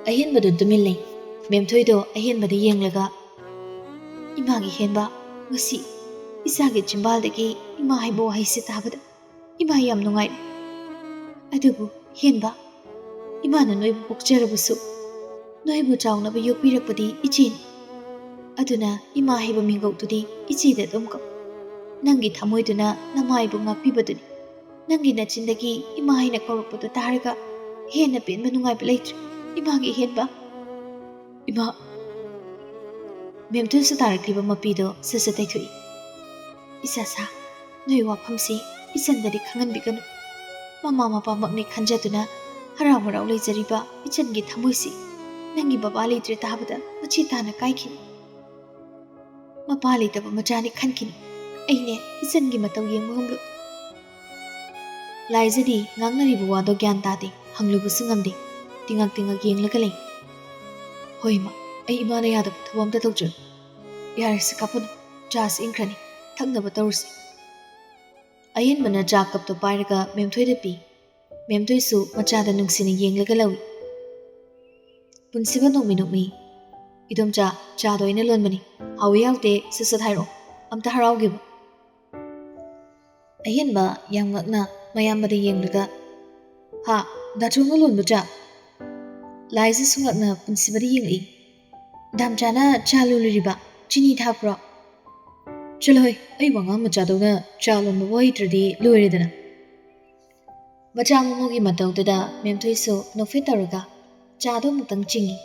ꯑꯍꯦꯟꯕꯗꯨ ꯇꯨꯃꯤꯟ ꯂꯩ꯫ ꯃꯦꯝꯊꯣꯏꯗꯣ ꯑꯍꯦꯟꯕꯗ ꯌꯦꯡꯂꯒ, "ꯏꯃꯥꯒꯤ ꯍꯦꯟꯕ, ꯉꯁꯤ ꯏꯆꯥꯒꯤ ꯆꯤꯝꯕꯥꯜꯗꯒꯤ ꯏꯃꯥ ꯍꯥꯏꯕ ꯋꯥꯍꯩꯁꯦ ꯇꯥꯕꯗ ꯏꯃꯥ ꯌꯥꯝ ꯅꯨꯡꯉꯥꯏꯔꯦ꯫ ꯑꯗꯨꯕꯨ ꯍꯦꯟꯕ, ꯏꯃꯥꯅ ꯅꯣꯏꯕꯨ ꯄꯣꯛꯆꯔꯕꯁꯨ, ꯅꯣꯏꯕꯨ ꯆꯥꯎꯅꯕ ꯌꯣꯛꯄꯤꯔꯛꯄꯗꯤ ꯏꯆꯦꯅꯤ꯫ ꯑꯗꯨꯅ ꯏꯃꯥ ꯍꯥꯏꯕ ꯃꯤꯡꯒꯧꯗꯨꯗꯤ ꯏꯆꯦꯗ ꯑꯗꯨꯝ ꯀꯧ꯫ ꯅꯪꯒꯤ ꯊꯃꯣꯏꯗꯨꯅ ꯅꯃꯥꯏꯕꯨ ꯉꯥꯛꯄꯤꯕꯗꯨꯅꯤ꯫ ꯅꯪꯒꯤ ꯅꯆꯤꯟꯗꯒꯤ ꯏꯃꯥ ꯍꯥꯏꯅ ꯀꯧꯔꯛꯄꯗꯨ ꯇꯥꯔꯒ ꯍꯦꯟꯅ ꯄꯦꯟꯕ ꯅꯨꯡꯉꯥꯏꯕ ꯂꯩꯇ꯭ꯔꯦ, ꯏꯃꯥꯒꯤ ꯍꯦꯟꯕ"꯫ "ꯏꯃꯥ"꯫ ꯃꯦꯝꯊꯣꯏꯁꯨ ꯇꯥꯔꯛꯂꯤꯕ ꯃꯄꯤꯗꯣ ꯁꯠ ꯁꯠ ꯇꯩꯊꯣꯛꯏ꯫ "ꯏꯆꯥ ꯁꯥ, ꯅꯣꯏ ꯋꯥꯐꯝꯁꯤ ꯏꯆꯟꯗꯗꯤ ꯈꯪꯍꯟꯕꯤꯒꯅꯨ꯫ ꯃꯃꯥ ꯃꯄꯥꯃꯛꯅꯤ ꯈꯟꯖꯗꯨꯅ ꯍꯔꯥꯎ ꯍꯔꯥꯎ ꯂꯩꯖꯔꯤꯕ ꯏꯆꯟꯒꯤ ꯊꯃꯣꯏꯁꯤ ꯅꯪꯒꯤ ꯕꯕꯥ ꯂꯩꯇ꯭ꯔꯦ ꯇꯥꯕꯗ ꯃꯆꯦ ꯇꯥꯅ ꯀꯥꯏꯈꯤꯅꯤ꯫ ꯃꯄꯥ ꯂꯩꯇꯕ ꯃꯆꯥꯅꯤ ꯈꯟꯈꯤꯅꯤ꯫ ꯑꯩꯅꯦ ꯏꯆꯟꯒꯤ ꯃꯇꯧ ꯌꯦꯡꯕ ꯉꯝꯂꯣꯏ"꯫ ꯂꯥꯏꯖꯗꯤ ꯉꯥꯡꯅꯔꯤꯕ ꯋꯥꯗꯣ ꯒ꯭ꯌꯥꯟ ꯇꯥꯗꯦ, ꯍꯪꯂꯨꯕꯁꯨ ꯉꯝꯗꯦ꯫ ꯇꯤꯉꯛ ꯇꯤꯉꯛ ꯌꯦꯡꯂꯒ ꯂꯩ꯫ "ꯍꯣꯏ ꯏꯃꯥ, ꯑꯩ ꯏꯃꯥꯅ ꯌꯥꯗꯕ ꯊꯕꯛ ꯑꯝꯇ ꯇꯧꯖꯔꯣꯏ꯫ ꯌꯥꯔꯦꯁꯦ ꯀꯥꯞꯄꯅꯨ, ꯆꯥꯁꯤ ꯏꯪꯈ꯭ꯔꯅꯤ, ꯊꯛꯅꯕ ꯇꯧꯔꯨꯁꯤ"꯫ ꯑꯍꯦꯟꯕꯅ ꯆꯥ ꯀꯞꯇꯣ ꯄꯥꯏꯔꯒ ꯃꯦꯝꯊꯣꯏꯗ ꯄꯤ꯫ ꯃꯦꯝꯊꯣꯏꯁꯨ ꯃꯆꯥꯗ ꯅꯨꯡꯁꯤꯅ ꯌꯦꯡꯂꯒ ꯂꯧꯏ꯫ ꯄꯨꯟꯁꯤꯕ ꯅꯣꯛꯃꯤ ꯅꯣꯛꯃꯤ꯫ "ꯏꯗꯣꯝꯆꯥ, ꯆꯥꯗꯣ ꯑꯩꯅ ꯂꯣꯟꯕꯅꯤ꯫ ꯍꯥꯎꯏ ꯍꯥꯎꯇꯦ ꯁꯠ ꯁꯠ ꯍꯥꯏꯔꯛꯑꯣ꯫ ꯑꯝꯇ ꯍꯔꯥꯎꯒꯦꯕ꯫" ꯑꯍꯦꯟꯕ ꯌꯥꯝ ꯉꯛꯅ ꯃꯌꯥꯝꯕꯗ ꯌꯦꯡꯂꯒ, "ꯍꯥ, ꯗꯥꯆꯧꯅ ꯂꯣꯟꯕ ꯆꯥ?" ꯂꯥꯏꯖꯁꯨ ꯉꯛꯅ ꯄꯨꯟꯁꯤꯕꯗ ꯌꯦꯡꯂꯛꯏ꯫ "ꯗꯥꯝꯆꯥꯅ ꯆꯥ ꯂꯣꯜꯂꯨꯔꯤꯕ? ꯆꯤꯅꯤ ꯊꯥꯛꯄ꯭ꯔꯣ?" "ꯆꯠꯂꯣꯍꯦ, ꯑꯩꯕꯨ ꯑꯉꯥꯡ ꯃꯆꯥꯗꯧꯅ ꯆꯥ ꯂꯣꯟꯕꯕꯨ ꯍꯩꯇ꯭ꯔꯗꯤ ꯂꯣꯏꯔꯦꯗꯅ꯫" ꯃꯆꯥ ꯃꯃꯧꯒꯤ ꯃꯇꯧꯗꯨꯗ ꯃꯦꯝꯊꯣꯏꯁꯨ ꯅꯣꯛꯐꯦꯠ ꯇꯧꯔꯒ ꯆꯥꯗꯣ ꯑꯃꯨꯛꯇꯪ ꯆꯤꯡꯏ꯫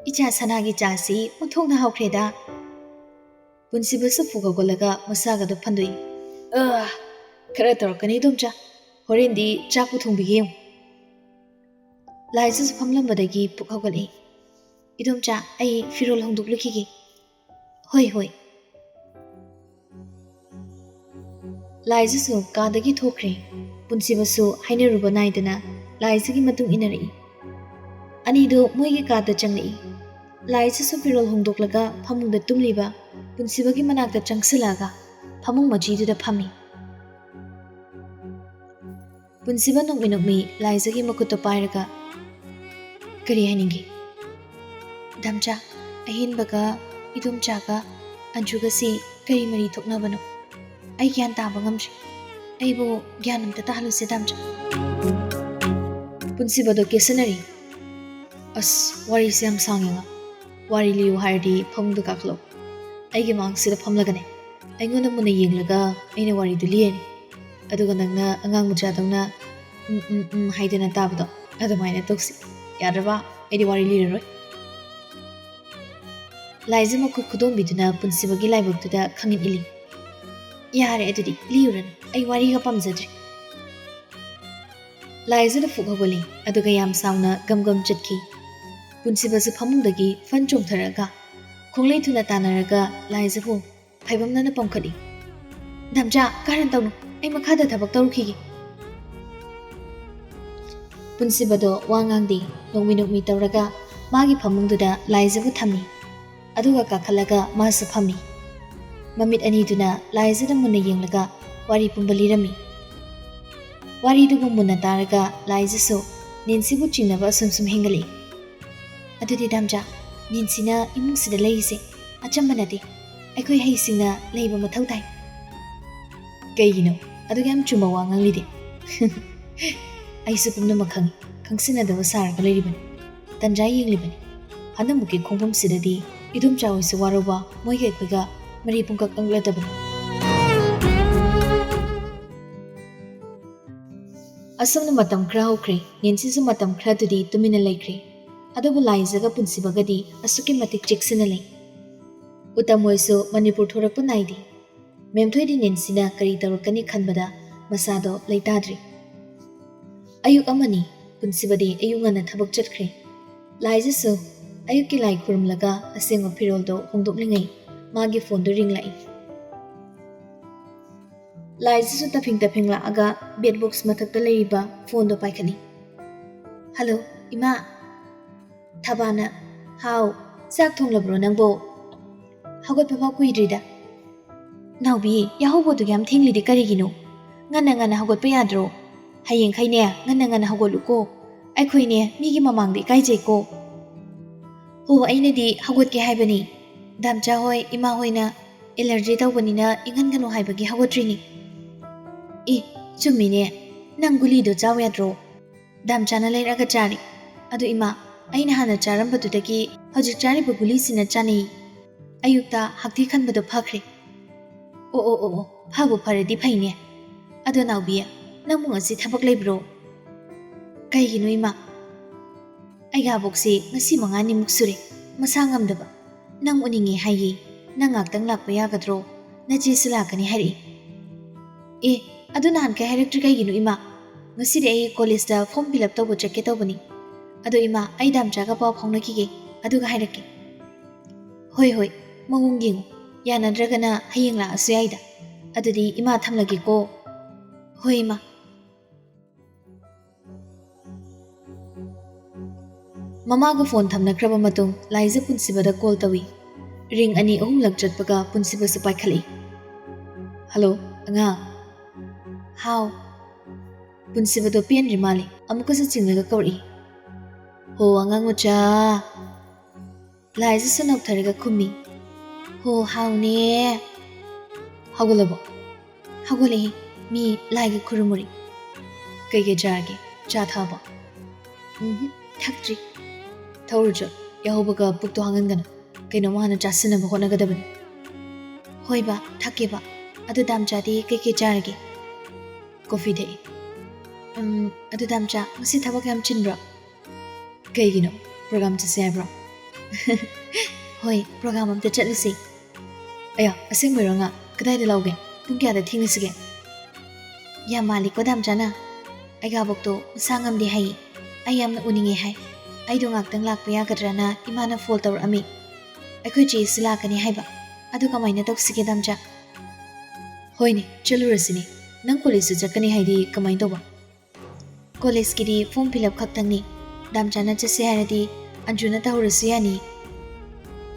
"ꯏꯆꯥ ꯁꯅꯥꯒꯤ ꯆꯥꯁꯤ ꯑꯣꯟꯊꯣꯛꯅ ꯍꯥꯎꯈ꯭ꯔꯦꯗ꯫" ꯄꯨꯟꯁꯤꯕꯁꯨ ꯐꯨꯛ ꯍꯧꯒꯠꯂꯒ ꯃꯁꯥꯒꯗꯣ ꯐꯟꯗꯣꯛꯏ꯫ "ꯑ, ꯈꯔ ꯇꯧꯔꯛꯀꯅꯤ ꯏꯗꯣꯝꯆꯥ, ꯍꯣꯔꯦꯟꯗꯤ ꯆꯥꯛꯄꯨ ꯊꯣꯡꯕꯤꯒꯦ ꯌꯦꯡꯉꯨ꯫" ꯂꯥꯏꯖꯁꯨ ꯐꯝꯂꯝꯕꯗꯒꯤ ꯄꯨꯛ ꯍꯧꯒꯠꯂꯛꯏ꯫ "ꯏꯗꯣꯝꯆꯥ, ꯑꯩ ꯐꯤꯔꯣꯜ ꯍꯣꯡꯗꯣꯛꯂꯨꯈꯤꯒꯦ꯫" "ꯍꯣꯏ, ꯍꯣꯏ꯫" ꯂꯥꯏꯖꯁꯨ ꯀꯥꯗꯒꯤ ꯊꯣꯛꯈ꯭ꯔꯦ꯫ ꯄꯨꯟꯁꯤꯕꯁꯨ ꯍꯥꯏꯅꯔꯨꯕ ꯅꯥꯏꯗꯅ ꯂꯥꯏꯖꯒꯤ ꯃꯇꯨꯡ ꯏꯟꯅꯔꯛꯏ꯫ ꯑꯅꯤꯗꯨ ꯃꯣꯏꯒꯤ ꯀꯥꯗ ꯆꯪꯂꯛꯏ꯫ ꯂꯥꯏꯖꯁꯨ ꯐꯤꯔꯣꯜ ꯍꯣꯡꯗꯣꯛꯂꯒ ꯐꯃꯨꯡꯗ ꯇꯨꯝꯂꯤꯕ ꯄꯨꯟꯁꯤꯕꯒꯤ ꯃꯅꯥꯛꯇ ꯆꯪꯁꯤꯜꯂꯛꯑꯒ ꯐꯃꯨꯡ ꯃꯆꯤꯗꯨꯗ ꯐꯝꯃꯤ꯫ ꯄꯨꯟꯁꯤꯕ ꯅꯣꯛꯃꯤ ꯅꯣꯛꯃꯤ ꯂꯥꯏꯖꯒꯤ ꯃꯈꯨꯠꯇꯣ ꯄꯥꯏꯔꯒ, "ꯀꯔꯤ ꯍꯥꯏꯅꯤꯡꯒꯦ?" "ꯗꯥꯝꯆꯥ, ꯑꯍꯦꯟꯕꯒ ꯏꯗꯣꯝꯆꯥꯒ ꯑꯟꯖꯨꯒꯁꯤ ꯀꯔꯤ ꯃꯔꯤ ꯊꯣꯛꯅꯕꯅꯣ? ꯑꯩ ꯒ꯭ꯌꯥꯟ ꯇꯥꯕ ꯉꯝꯗ꯭ꯔꯦ꯫ ꯑꯩꯕꯨ ꯒ꯭ꯌꯥꯟ ꯑꯝꯇ ꯇꯥꯍꯜꯂꯨꯁꯦ ꯗꯥꯝꯆꯥ꯫" ꯄꯨꯟꯁꯤꯕꯗꯣ ꯀꯦꯁꯟꯅꯔꯤ꯫ "ꯑꯁ, ꯋꯥꯔꯤꯁꯦ ꯌꯥꯝ ꯁꯥꯡꯉꯦꯉꯣ꯫ ꯋꯥꯔꯤ ꯂꯤꯌꯨ ꯍꯥꯏꯔꯗꯤ ꯐꯃꯨꯡꯗ ꯀꯥꯈꯠꯂꯛꯑꯣ꯫ ꯑꯩꯒꯤ ꯃꯥꯡꯁꯤꯗ ꯐꯝꯂꯒꯅꯦ, ꯑꯩꯉꯣꯟꯗ ꯃꯨꯟꯅ ꯌꯦꯡꯂꯒ ꯑꯩꯅ ꯋꯥꯔꯤꯗꯨ ꯂꯤꯔꯅꯤ꯫ ꯑꯗꯨꯒ ꯅꯪꯅ ꯑꯉꯥꯡ ꯃꯆꯥꯗꯧꯅ 'ꯎꯝ, ꯎꯝ, ꯎꯝ' ꯍꯥꯏꯗꯅ ꯇꯥꯕꯗꯣ, ꯑꯗꯨꯃꯥꯏꯅ ꯇꯧꯁꯤ꯫ ꯌꯥꯗ꯭ꯔꯕ? ꯑꯩꯗꯤ ꯋꯥꯔꯤ ꯂꯤꯔꯔꯣꯏ꯫" ꯂꯥꯏꯖ ꯃꯈꯨꯠ ꯈꯨꯗꯣꯝꯕꯤꯗꯨꯅ ꯄꯨꯟꯁꯤꯕꯒꯤ ꯂꯥꯏꯕꯛꯇꯨꯗ ꯈꯪꯏꯟ ꯏꯜꯂꯤ꯫ "ꯌꯥꯔꯦ, ꯑꯗꯨꯗꯤ ꯂꯤꯔꯨꯔꯅꯨ, ꯑꯩ ꯋꯥꯔꯤꯒ ꯄꯥꯝꯖꯗ꯭ꯔꯦ꯫" ꯂꯥꯏꯖꯗ ꯐꯨꯛ ꯍꯧꯒꯠꯂꯤ, ꯑꯗꯨꯒ ꯌꯥꯝ ꯁꯥꯎꯅ ꯒꯝ ꯒꯝ ꯆꯠꯈꯤ꯫ ꯄꯨꯟꯁꯤꯕꯁꯨ ꯐꯃꯨꯡꯗꯒꯤ ꯐꯟ ꯆꯣꯡꯊꯔꯛꯑꯒ ꯈꯣꯡꯂꯩ ꯊꯨꯅ ꯇꯥꯟꯅꯔꯒ ꯂꯥꯏꯖꯕꯨ ꯐꯥꯏꯕꯝꯅꯅ ꯄꯝꯈꯠꯂꯤ꯫ "ꯗꯥꯝꯆꯥ, ꯀꯥꯔꯟ ꯇꯧꯅꯨ, ꯑꯩ ꯃꯈꯥꯗ ꯊꯕꯛ ꯇꯧꯔꯨꯈꯤꯒꯦ꯫" ꯄꯨꯟꯁꯤꯕꯗꯣ ꯋꯥ ꯉꯥꯡꯗꯦ, ꯅꯣꯛꯃꯤ ꯅꯣꯛꯃꯤ ꯇꯧꯔꯒ ꯃꯥꯒꯤ ꯐꯃꯨꯡꯗꯨꯗ ꯂꯥꯏꯖꯕꯨ ꯊꯝꯃꯤ꯫ ꯑꯗꯨꯒ ꯀꯥꯈꯠꯂꯒ ꯃꯥꯁꯨ ꯐꯝꯃꯤ꯫ ꯃꯃꯤꯠ ꯑꯅꯤꯗꯨꯅ ꯂꯥꯏꯖꯗ ꯃꯨꯟꯅ ꯌꯦꯡꯂꯒ ꯋꯥꯔꯤ ꯄꯨꯝꯕ ꯂꯤꯔꯝꯃꯤ꯫ ꯋꯥꯔꯤꯗꯨꯕꯨ ꯃꯨꯟꯅ ꯇꯥꯔꯒ ꯂꯥꯏꯖꯁꯨ ꯅꯦꯟꯁꯤꯕꯨ ꯆꯤꯡꯅꯕ ꯑꯁꯨꯝ ꯁꯨꯝ ꯍꯦꯟꯒꯠꯂꯛꯏ꯫ "ꯑꯗꯨꯗꯤ ꯗꯥꯝꯆꯥ, ꯅꯦꯟꯁꯤꯅ ꯏꯃꯨꯡꯁꯤꯗ ꯂꯩꯔꯤꯁꯦ ꯑꯆꯝꯕ ꯅꯠꯇꯦ꯫ ꯑꯩꯈꯣꯏ ꯍꯩꯁꯤꯡꯅ ꯂꯩꯕ ꯃꯊꯧ ꯇꯥꯏ꯫ ꯀꯩꯒꯤꯅꯣ ꯑꯗꯨꯒ ꯌꯥꯝ ꯆꯨꯝꯕ ꯋꯥ ꯉꯥꯡꯂꯤꯗꯤ? ꯑꯩꯁꯨ ꯄꯨꯝꯅꯃꯛ ꯈꯪꯉꯤ, ꯈꯪꯁꯤꯟꯅꯗꯕ ꯁꯥꯔꯒ ꯂꯩꯔꯤꯕꯅꯤ꯫ ꯇꯟꯖꯥ ꯌꯦꯡꯂꯤꯕꯅꯤ꯫ ꯍꯟꯗꯛꯃꯨꯛꯀꯤ ꯈꯣꯡꯐꯝꯁꯤꯗꯗꯤ ꯏꯗꯣꯝꯆꯥ ꯍꯣꯏꯁꯨ ꯋꯥꯔꯧꯕ, ꯃꯣꯏꯒ ꯑꯩꯈꯣꯏꯒ ꯃꯔꯤ ꯄꯨꯡꯀꯛ ꯀꯛꯂꯗꯕꯅꯤ꯫ ꯑꯁꯨꯝꯅ ꯃꯇꯝ ꯈꯔ ꯍꯧꯈ꯭ꯔꯦ꯫ ꯅꯦꯟꯁꯤꯁꯨ ꯃꯇꯝ ꯈꯔꯗꯨꯗꯤ ꯇꯨꯃꯤꯟꯅ ꯂꯩꯈ꯭ꯔꯦ꯫ ꯑꯗꯨꯕꯨ ꯂꯥꯏꯖꯒ ꯄꯨꯟꯁꯤꯕꯒꯗꯤ ꯑꯁꯨꯛꯀꯤ ꯃꯇꯤꯛ ꯆꯦꯛꯁꯤꯟꯅ ꯂꯩ꯫ ꯎꯇꯝ ꯍꯣꯏꯁꯨ ꯃꯅꯤꯄꯨꯔ ꯊꯣꯔꯛꯄ ꯅꯥꯏꯗꯦ꯫ ꯃꯦꯝꯊꯣꯏꯗꯤ ꯅꯦꯟꯁꯤꯅ ꯀꯔꯤ ꯇꯧꯔꯛꯀꯅꯤ ꯈꯟꯕꯗ ꯃꯁꯥꯗꯣ ꯂꯩꯇꯥꯗ꯭ꯔꯦ꯫ ꯑꯌꯨꯛ ꯑꯃꯅꯤ, ꯄꯨꯟꯁꯤꯕꯗꯤ ꯑꯌꯨꯛ ꯉꯟꯅ ꯊꯕꯛ ꯆꯠꯈ꯭ꯔꯦ꯫ ꯂꯥꯏꯖꯁꯨ ꯑꯌꯨꯛꯀꯤ ꯂꯥꯏ ꯈꯨꯔꯨꯝꯂꯒ ꯑꯁꯦꯡꯕ ꯐꯤꯔꯣꯜꯗꯣ ꯍꯣꯡꯗꯣꯛꯂꯤꯉꯩ ꯃꯥꯒꯤ ꯐꯣꯟꯗꯨ ꯔꯤꯡꯂꯛꯏ꯫ ꯂꯥꯏꯖꯁꯨ ꯇꯐꯤꯡ ꯇꯐꯤꯡ ꯂꯥꯛꯑꯒ ꯕꯦꯠ ꯕꯣꯛꯁ ꯃꯊꯛꯇ ꯂꯩꯔꯤꯕ ꯐꯣꯟꯗꯣ ꯄꯥꯏꯈꯠꯂꯤ꯫ "ꯍꯜꯂꯣ, ꯏꯃꯥ!" ꯊꯕꯥꯅ, "ꯍꯥꯎ, ꯆꯥꯛ ꯊꯣꯡꯂꯕ꯭ꯔꯣ ꯅꯪꯕꯣ?" "ꯍꯧꯒꯠꯄ ꯐꯥꯎ ꯀꯨꯏꯗ꯭ꯔꯤꯗ꯫" "ꯅꯥꯎꯕꯤ, ꯌꯥꯍꯧꯕꯗꯨ ꯌꯥꯝ ꯊꯦꯡꯂꯤꯗꯤ ꯀꯔꯤꯒꯤꯅꯣ? ꯉꯟꯅ ꯉꯟꯅ ꯍꯧꯒꯠꯄ ꯌꯥꯗ꯭ꯔꯣ? ꯍꯌꯦꯡꯈꯩꯅꯦ ꯉꯟꯅ ꯉꯟꯅ ꯍꯧꯒꯠꯂꯨꯀꯣ꯫ ꯑꯩꯈꯣꯏꯅꯦ ꯃꯤꯒꯤ ꯃꯃꯥꯡꯗ ꯏꯀꯥꯏꯖꯩꯀꯣ꯫" "ꯍꯣ, ꯑꯩꯅꯗꯤ ꯍꯧꯒꯠꯀꯦ ꯍꯥꯏꯕꯅꯤ꯫ ꯗꯥꯝꯆꯥ ꯍꯣꯏ, ꯏꯃꯥ ꯍꯣꯏꯅ ꯑꯦꯂꯔꯖꯤ ꯇꯧꯕꯅꯤꯅ ꯏꯪꯍꯟꯒꯅꯨ ꯍꯥꯏꯕꯒꯤ ꯍꯧꯒꯠꯇ꯭ꯔꯤꯅꯤ꯫" "ꯑꯦ, ꯆꯨꯝꯃꯤꯅꯦ꯫ ꯅꯪ ꯒꯨꯂꯤꯗꯣ ꯆꯥꯎ ꯌꯥꯗ꯭ꯔꯣ?" ꯗꯥꯝꯆꯥꯅ ꯂꯩꯔꯛꯑꯒ ꯆꯥꯔꯤ꯫ "ꯑꯗꯨ ꯏꯃꯥ, ꯑꯩꯅ ꯍꯥꯟꯅ ꯆꯥꯔꯝꯕꯗꯨꯗꯒꯤ ꯍꯧꯖꯤꯛ ꯆꯥꯔꯤꯕ ꯒꯨꯂꯤꯁꯤꯅ ꯆꯥꯅꯩ꯫ ꯑꯌꯨꯛꯇ ꯍꯛꯊꯤ ꯈꯟꯕꯗꯣ ꯐꯈ꯭ꯔꯦ꯫" "ꯑꯣ, ꯑꯣ, ꯑꯣ, ꯑꯣ, ꯐꯕꯨ ꯐꯔꯗꯤ ꯐꯩꯅꯦ꯫ ꯑꯗꯣ ꯅꯥꯎꯕꯤ, ꯅꯪꯕꯨ ꯉꯁꯤ ꯊꯕꯛ ꯂꯩꯕ꯭ꯔꯣ?" "ꯀꯩꯒꯤꯅꯣ ꯏꯃꯥ?" "ꯑꯩꯒꯥꯕꯣꯛꯁꯦ ꯉꯁꯤ ꯃꯉꯥꯅꯤꯃꯨꯛ ꯁꯨꯔꯦ ꯃꯁꯥ ꯉꯝꯗꯕ꯫ ꯅꯪ ꯎꯅꯤꯡꯉꯦ ꯍꯥꯏꯌꯦ꯫ ꯅꯪ ꯉꯥꯛꯇꯪ ꯂꯥꯛꯄ ꯌꯥꯒꯗ꯭ꯔꯣ? ꯅꯆꯦꯁꯨ ꯂꯥꯛꯀꯅꯤ ꯍꯥꯏꯔꯛꯏ꯫" "ꯑꯦ, ꯑꯗꯨ ꯅꯍꯥꯟꯈꯩ ꯍꯥꯏꯔꯛꯇ꯭ꯔꯤ ꯀꯩꯒꯤꯅꯣ ꯏꯃꯥ? ꯉꯁꯤꯗꯤ ꯑꯩ ꯀꯣꯂꯦꯖꯇ ꯐꯣꯔꯝ ꯐꯤꯜ ꯑꯞ ꯇꯧꯕ ꯆꯠꯀꯦ ꯇꯧꯕꯅꯤ꯫ ꯑꯗꯣ ꯏꯃꯥ, ꯑꯩ ꯗꯥꯝꯆꯥꯒ ꯄꯥꯎ ꯐꯥꯎꯅꯈꯤꯒꯦ, ꯑꯗꯨꯒ ꯍꯥꯏꯔꯛꯀꯦ꯫" "ꯍꯣꯏ, ꯍꯣꯏ, ꯃꯑꯣꯡ ꯌꯦꯡꯉꯨ꯫ ꯌꯥꯅꯗ꯭ꯔꯒꯅ ꯍꯌꯦꯡ ꯂꯥꯛꯑꯁꯨ ꯌꯥꯏꯗ꯫ ꯑꯗꯨꯗꯤ ꯏꯃꯥ, ꯊꯝꯂꯒꯦꯀꯣ꯫" "ꯍꯣꯏ ꯏꯃꯥ꯫" ꯃꯃꯥꯒ ꯐꯣꯟ ꯊꯝꯅꯈ꯭ꯔꯕ ꯃꯇꯨꯡ ꯂꯥꯏꯖ ꯄꯨꯟꯁꯤꯕꯗ ꯀꯣꯜ ꯇꯧꯏ꯫ ꯔꯤꯡ ꯑꯅꯤ ꯑꯍꯨꯝꯂꯛ ꯆꯠꯄꯒ ꯄꯨꯟꯁꯤꯕꯁꯨ ꯄꯥꯏꯈꯠꯂꯛꯏ꯫ "ꯍꯜꯂꯣ, ꯑꯉꯥꯡ꯫" "ꯍꯥꯎ꯫" ꯄꯨꯟꯁꯤꯕꯗꯣ ꯄꯦꯟꯗ꯭ꯔꯤ ꯃꯥꯜꯂꯤ꯫ ꯑꯃꯨꯛꯀꯁꯨ ꯆꯤꯡꯂꯒ ꯀꯧꯔꯛꯏ꯫ "ꯍꯣ, ꯑꯉꯥꯡ ꯃꯆꯥ꯫" ꯂꯥꯏꯖꯁꯨ ꯅꯣꯛꯊꯔꯒ ꯈꯨꯝꯃꯤ꯫ "ꯍꯣ, ꯍꯥꯎꯅꯦ꯫ ꯍꯧꯒꯠꯂꯕꯣ?" "ꯍꯧꯒꯠꯂꯛꯏ꯫ ꯃꯤ ꯂꯥꯏꯒꯤ ꯈꯨꯔꯨꯝꯃꯨꯔꯤ꯫" "ꯀꯩꯀꯩ ꯆꯥꯔꯒꯦ? ꯆꯥ ꯊꯛꯑꯕꯣ?" "ꯎꯝꯍꯨꯝ, ꯊꯛꯇ꯭ꯔꯤ꯫" "ꯊꯧꯔꯨꯆꯣ, ꯌꯥꯍꯧꯕꯒ ꯄꯨꯛꯇꯣ ꯍꯥꯡꯍꯟꯒꯅꯨ꯫ ꯀꯩꯅꯣꯝꯃ ꯍꯥꯟꯅ ꯆꯥꯁꯤꯟꯅꯕ ꯍꯣꯠꯅꯒꯗꯕꯅꯤ꯫" "ꯍꯣꯏ ꯕꯥ, ꯊꯛꯀꯦꯕ꯫ ꯑꯗꯨ ꯗꯥꯝꯆꯥꯗꯤ ꯀꯩꯀꯩ ꯆꯥꯔꯒꯦ?" "ꯀꯣꯐꯤ ꯊꯛꯏ꯫" "ꯎꯝ, ꯑꯗꯨ ꯗꯥꯝꯆꯥ, ꯉꯁꯤ ꯊꯕꯛ ꯌꯥꯝ ꯆꯤꯟꯕ꯭ꯔꯣ?" "ꯀꯩꯒꯤꯅꯣ? ꯄ꯭ꯔꯣꯒ꯭ꯔꯥꯝ ꯆꯠꯁꯦ ꯍꯥꯏꯕ꯭ꯔꯣ?" "ꯍꯣꯏ, ꯄ꯭ꯔꯣꯒ꯭ꯔꯥꯝ ꯑꯝꯇ ꯆꯠꯂꯨꯁꯤ꯫" "ꯑꯌꯥ, ꯑꯁꯦꯡꯕꯩꯔꯣ ꯉꯥ? ꯀꯗꯥꯏꯗ ꯂꯥꯎꯒꯦ? ꯄꯨꯡ ꯀꯌꯥꯗ ꯊꯦꯡꯅꯁꯤꯒꯦ?" "ꯌꯥꯝ ꯃꯥꯜꯂꯤꯀꯣ ꯗꯥꯝꯆꯥꯅ꯫ ꯑꯩꯒꯥꯕꯣꯛꯇꯣ ꯃꯁꯥ ꯉꯝꯗꯦ ꯍꯥꯏꯌꯦ꯫ ꯑꯩ ꯌꯥꯝꯅ ꯎꯅꯤꯡꯉꯦ ꯍꯥꯏ꯫ ꯑꯩꯗꯣ ꯉꯥꯛꯇꯪ ꯂꯥꯛꯄ ꯌꯥꯒꯗ꯭ꯔꯅ ꯏꯃꯥꯅ ꯐꯣꯟ ꯇꯧꯔꯛꯑꯝꯃꯤ꯫ ꯑꯩꯈꯣꯏ ꯆꯦꯁꯨ ꯂꯥꯛꯀꯅꯤ ꯍꯥꯏꯕ꯫ ꯑꯗꯨ ꯀꯃꯥꯏꯅ ꯇꯧꯁꯤꯒꯦ ꯗꯥꯝꯆꯥ?" "ꯍꯣꯏꯅꯦ, ꯆꯠꯂꯨꯔꯁꯤꯅꯦ꯫ ꯅꯪ ꯀꯣꯂꯦꯖꯁꯨ ꯆꯠꯀꯅꯤ ꯍꯥꯏꯗꯤ ꯀꯃꯥꯏꯅ ꯇꯧꯕ?" "ꯀꯣꯂꯦꯖꯀꯤꯗꯤ ꯐꯣꯔꯝ ꯐꯤꯜ ꯑꯞ ꯈꯛꯇꯪꯅꯤ꯫ ꯗꯥꯝꯆꯥꯅ ꯆꯠꯁꯦ ꯍꯥꯏꯔꯗꯤ ꯑꯟꯖꯨꯅ ꯇꯧꯍꯧꯔꯁꯨ ꯌꯥꯅꯤ꯫"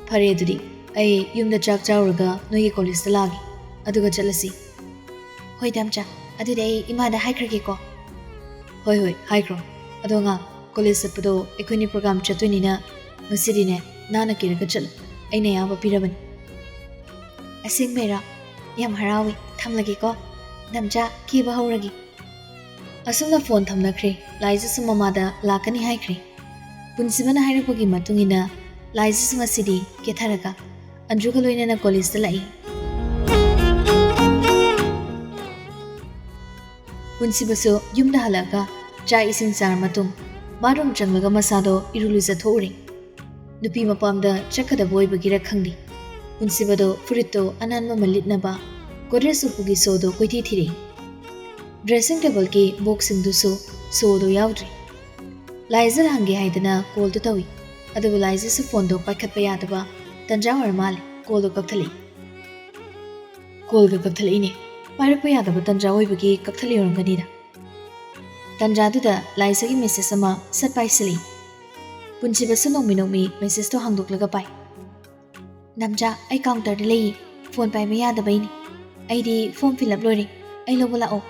"ꯐꯔꯦ ꯑꯗꯨꯗꯤ, ꯑꯩ ꯌꯨꯝꯗ ꯆꯥꯛ ꯆꯥꯔꯨꯔꯒ ꯅꯣꯏꯒꯤ ꯀꯣꯂꯦꯖꯇ ꯂꯥꯛꯑꯒꯦ, ꯑꯗꯨꯒ ꯆꯠꯂꯁꯤ꯫" "ꯍꯣꯏ ꯗꯥꯝꯆꯥ, ꯑꯗꯨꯗꯤ ꯑꯩ ꯏꯃꯥꯗ ꯍꯥꯏꯈ꯭ꯔꯒꯦꯀꯣ꯫" "ꯍꯣꯏ ꯍꯣꯏ, ꯍꯥꯏꯈ꯭ꯔꯣ꯫ ꯑꯗꯣ ꯉꯥ, ꯀꯣꯂꯦꯖ ꯆꯠꯄꯗꯣ ꯑꯩꯈꯣꯏꯅꯤ ꯄ꯭ꯔꯣꯒ꯭ꯔꯥꯝ ꯆꯠꯇꯣꯏꯅꯤꯅ ꯉꯁꯤꯗꯤꯅꯦ ꯅꯥꯟꯅ ꯀꯦꯔꯒ ꯆꯠꯂꯨ꯫ ꯑꯩꯅ ꯑꯌꯥꯕ ꯄꯤꯔꯕꯅꯤ꯫" "ꯑꯁꯦꯡꯕꯩꯔꯣ? ꯌꯥꯝ ꯍꯔꯥꯎꯋꯦ꯫ ꯊꯝꯂꯒꯦꯀꯣ꯫ ꯗꯥꯝꯆꯥ, ꯀꯦꯕ ꯍꯧꯔꯒꯦ꯫" ꯑꯁꯨꯝꯅ ꯐꯣꯟ ꯊꯝꯅꯈ꯭ꯔꯦ꯫ ꯂꯥꯏꯖꯁꯨ ꯃꯃꯥꯗ ꯂꯥꯛꯀꯅꯤ ꯍꯥꯏꯈ꯭ꯔꯦ꯫ ꯄꯨꯟꯁꯤꯕꯅ ꯍꯥꯏꯔꯛꯄꯒꯤ ꯃꯇꯨꯡ ꯏꯟꯅ ꯂꯥꯏꯖꯁꯨ ꯉꯁꯤꯗꯤ ꯀꯦꯊꯔꯒ ꯑꯟꯖꯨꯒ ꯂꯣꯏꯅꯅ ꯀꯣꯂꯦꯖꯇ ꯂꯥꯛꯏ꯫ ꯄꯨꯟꯁꯤꯕꯁꯨ ꯌꯨꯝꯗ ꯍꯜꯂꯛꯑꯒ ꯆꯥꯛ ꯏꯁꯤꯡ ꯆꯥꯔ ꯃꯇꯨꯡ ꯕꯥꯠꯔꯨꯝ ꯆꯪꯂꯒ ꯃꯁꯥꯗꯣ ꯏꯔꯨ ꯂꯨꯖꯊꯣꯛꯎꯔꯦ꯫ ꯅꯨꯄꯤ ꯃꯄꯥꯝꯗ ꯆꯠꯀꯗꯕ ꯑꯣꯏꯕꯒꯤꯔ ꯈꯪꯗꯦ, ꯄꯨꯟꯁꯤꯕꯗꯣ ꯐꯨꯔꯤꯠꯇꯣ ꯑꯅꯥꯟꯕ ꯑꯃ ꯂꯤꯠꯅꯕ ꯒꯣꯗ꯭ꯔꯦꯖ ꯎꯄꯨꯒꯤ ꯁꯣꯗꯣ ꯀꯣꯏꯊꯤ ꯊꯤꯔꯛꯏ꯫ ꯗ꯭ꯔꯦꯁꯤꯡ ꯇꯦꯕꯜꯒꯤ ꯕꯣꯛꯁꯁꯤꯡꯗꯨꯁꯨ ꯁꯣꯗꯣ ꯌꯥꯎꯗ꯭ꯔꯦ꯫ ꯂꯥꯏꯖꯗ ꯍꯪꯒꯦ ꯍꯥꯏꯗꯅ ꯀꯣꯜꯗꯨ ꯇꯧꯏ, ꯑꯗꯨꯕꯨ ꯂꯥꯏꯖꯁꯨ ꯐꯣꯟꯗꯣ ꯄꯥꯏꯈꯠꯄ ꯌꯥꯗꯕ ꯇꯟꯖꯥ ꯑꯣꯏꯔ ꯃꯥꯜꯂꯦ, ꯀꯣꯜꯗꯣ ꯀꯛꯊꯠꯂꯛꯏ꯫ ꯀꯣꯜꯒ ꯀꯛꯊꯠꯂꯛꯏꯅꯦ꯫ ꯄꯥꯏꯔꯛꯄ ꯌꯥꯗꯕ ꯇꯟꯖꯥ ꯑꯣꯏꯕꯒꯤ ꯀꯛꯊꯠꯂꯤ ꯑꯣꯏꯔꯝꯒꯅꯤꯗ꯫ ꯇꯟꯖꯥꯗꯨꯗ ꯂꯥꯏꯖꯒꯤ ꯃꯦꯁꯦꯖ ꯑꯃ ꯁꯠ ꯄꯥꯏꯁꯤꯜꯂꯛꯏ꯫ ꯄꯨꯟꯁꯤꯕꯁꯨ ꯅꯣꯡꯃꯤ ꯅꯣꯡꯃꯤ ꯃꯦꯁꯦꯖꯇꯣ ꯍꯥꯡꯗꯣꯛꯂꯒ ꯄꯥꯏ꯫ "ꯗꯥꯝꯆꯥ, ꯑꯩ ꯀꯥꯎꯟꯇꯔꯗ ꯂꯩꯌꯦ꯫ ꯐꯣꯟ ꯄꯥꯏꯕ ꯌꯥꯗꯕꯩꯅꯦ꯫ ꯑꯩꯗꯤ ꯐꯣꯔꯝ ꯐꯤꯜ ꯑꯞ ꯂꯣꯏꯔꯦ꯫ ꯑꯩ ꯂꯧꯕ ꯂꯥꯛꯑꯣ?"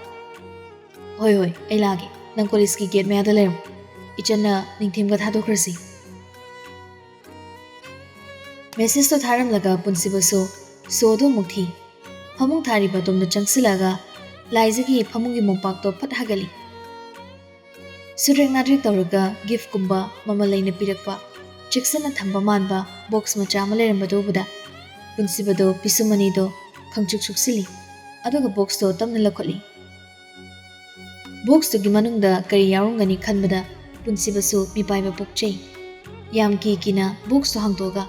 "ꯍꯣꯏ ꯍꯣꯏ, ꯑꯩ ꯂꯥꯛꯑꯒꯦ꯫ ꯅꯪ ꯀꯣꯂꯦꯖꯀꯤ ꯒꯦꯠ ꯃꯌꯥꯗ ꯂꯩꯔꯝꯃꯣ꯫ ꯏꯆꯟꯅ ꯅꯤꯡꯊꯦꯝꯒ ꯊꯥꯗꯣꯛꯈ꯭ꯔꯁꯤ꯫" ꯃꯦꯁꯦꯖꯇꯣ ꯊꯥꯔꯝꯂꯒ ꯄꯨꯟꯁꯤꯕꯁꯨ ꯁꯣꯗꯣ ꯑꯃꯨꯛ ꯊꯤ꯫ ꯐꯃꯨꯡ ꯊꯥꯔꯤꯕ ꯑꯗꯣꯝꯗ ꯆꯪꯁꯤꯜꯂꯒ ꯂꯥꯏꯖꯒꯤ ꯐꯃꯨꯡꯒꯤ ꯃꯣꯝꯄꯥꯛꯇꯣ ꯐꯠ ꯍꯥꯏꯒꯠꯂꯤ꯫ ꯁꯨꯗ꯭ꯔꯦꯛ ꯅꯥꯗ꯭ꯔꯦꯛ ꯇꯧꯔꯒ ꯒꯤꯐꯀꯨꯝꯕ ꯃꯃꯜ ꯂꯩꯅ ꯄꯤꯔꯛꯄ ꯆꯦꯛꯁꯤꯟꯅ ꯊꯝꯕ ꯃꯥꯟꯕ ꯕꯣꯛꯁ ꯃꯆꯥ ꯑꯃ ꯂꯩꯔꯝꯕꯗꯨ ꯎꯕꯗ ꯄꯨꯟꯁꯤꯕꯗꯣ ꯄꯤꯁꯨꯝ ꯑꯅꯤꯗꯣ ꯈꯪꯆꯨꯛ ꯆꯨꯛꯁꯤꯜꯂꯤ꯫ ꯑꯗꯨꯒ ꯕꯣꯛꯁꯇꯣ ꯇꯞꯅ ꯂꯧꯈꯠꯂꯤ꯫ ꯕꯣꯛꯁꯇꯨꯒꯤ ꯃꯅꯨꯡꯗ ꯀꯔꯤ ꯌꯥꯎꯔꯝꯒꯅꯤ ꯈꯟꯕꯗ ꯄꯨꯟꯁꯤꯕꯁꯨ ꯃꯤꯄꯥꯏꯕ ꯄꯣꯛꯆꯩ꯫ ꯌꯥꯝ ꯀꯤ ꯀꯤꯅ ꯕꯣꯛꯁꯇꯣ ꯍꯥꯡꯗꯣꯛꯑꯒ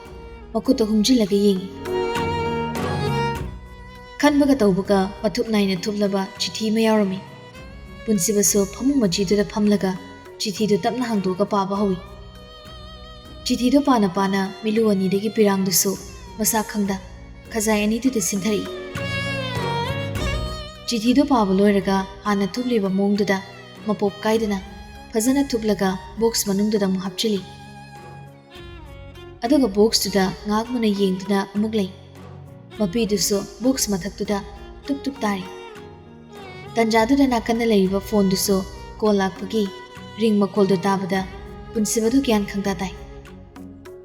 ꯃꯈꯨꯠꯇ ꯍꯨꯝꯖꯤꯜꯂꯒ ꯌꯦꯡꯉꯤ꯫ ꯈꯟꯕꯒ ꯇꯧꯕꯒ ꯃꯊꯨꯞ ꯅꯥꯏꯅ ꯊꯨꯞꯂꯕ ꯆꯤꯊꯤ ꯑꯃ ꯌꯥꯎꯔꯝꯃꯤ꯫ ꯄꯨꯟꯁꯤꯕꯁꯨ ꯐꯃꯨꯡ ꯃꯆꯤꯗꯨꯗ ꯐꯝꯂꯒ ꯆꯤꯊꯤꯗꯨ ꯇꯞꯅ ꯍꯥꯡꯗꯣꯛꯑꯒ ꯄꯥꯕ ꯍꯧꯏ꯫ ꯆꯤꯊꯤꯗꯨ ꯄꯥꯅ ꯄꯥꯅ ꯃꯤꯂꯨ ꯑꯅꯤꯗꯒꯤ ꯄꯤꯔꯥꯡꯗꯨꯁꯨ ꯃꯁꯥ ꯈꯪꯗ ꯈꯖꯥꯏ ꯑꯅꯤꯗꯨꯗ ꯁꯤꯟꯊꯔꯛꯏ꯫ ꯆꯤꯊꯤꯗꯨ ꯄꯥꯕ ꯂꯣꯏꯔꯒ ꯍꯥꯟꯅ ꯊꯨꯞꯂꯤꯕ ꯃꯑꯣꯡꯗꯨꯗ ꯃꯄꯣꯞ ꯀꯥꯏꯗꯅ ꯐꯖꯅ ꯊꯨꯞꯂꯒ ꯕꯣꯛꯁ ꯃꯅꯨꯡꯗꯨꯗ ꯑꯃꯨꯛ ꯍꯥꯞꯆꯤꯜꯂꯤ꯫ ꯑꯗꯨꯒ ꯕꯣꯛꯁꯇꯨꯗ ꯉꯥꯏꯍꯥꯛ ꯃꯨꯟꯅ ꯌꯦꯡꯗꯨꯅ ꯑꯃꯨꯛ ꯂꯩ꯫ ꯃꯄꯤꯗꯨꯁꯨ ꯕꯣꯛꯁ ꯃꯊꯛꯇꯨꯗ ꯇꯨꯞ ꯇꯨꯞ ꯇꯥꯔꯤ꯫ ꯇꯟꯖꯥꯗꯨꯗ ꯅꯥꯀꯟꯗ ꯂꯩꯔꯤꯕ ꯐꯣꯟꯗꯨꯁꯨ ꯀꯣꯜ ꯂꯥꯛꯄꯒꯤ ꯔꯤꯡ ꯃꯈꯣꯜꯗꯨ ꯇꯥꯕꯗ ꯄꯨꯟꯁꯤꯕꯗꯨ ꯒ꯭ꯌꯥꯟ ꯈꯪꯇꯥ ꯇꯥꯏ꯫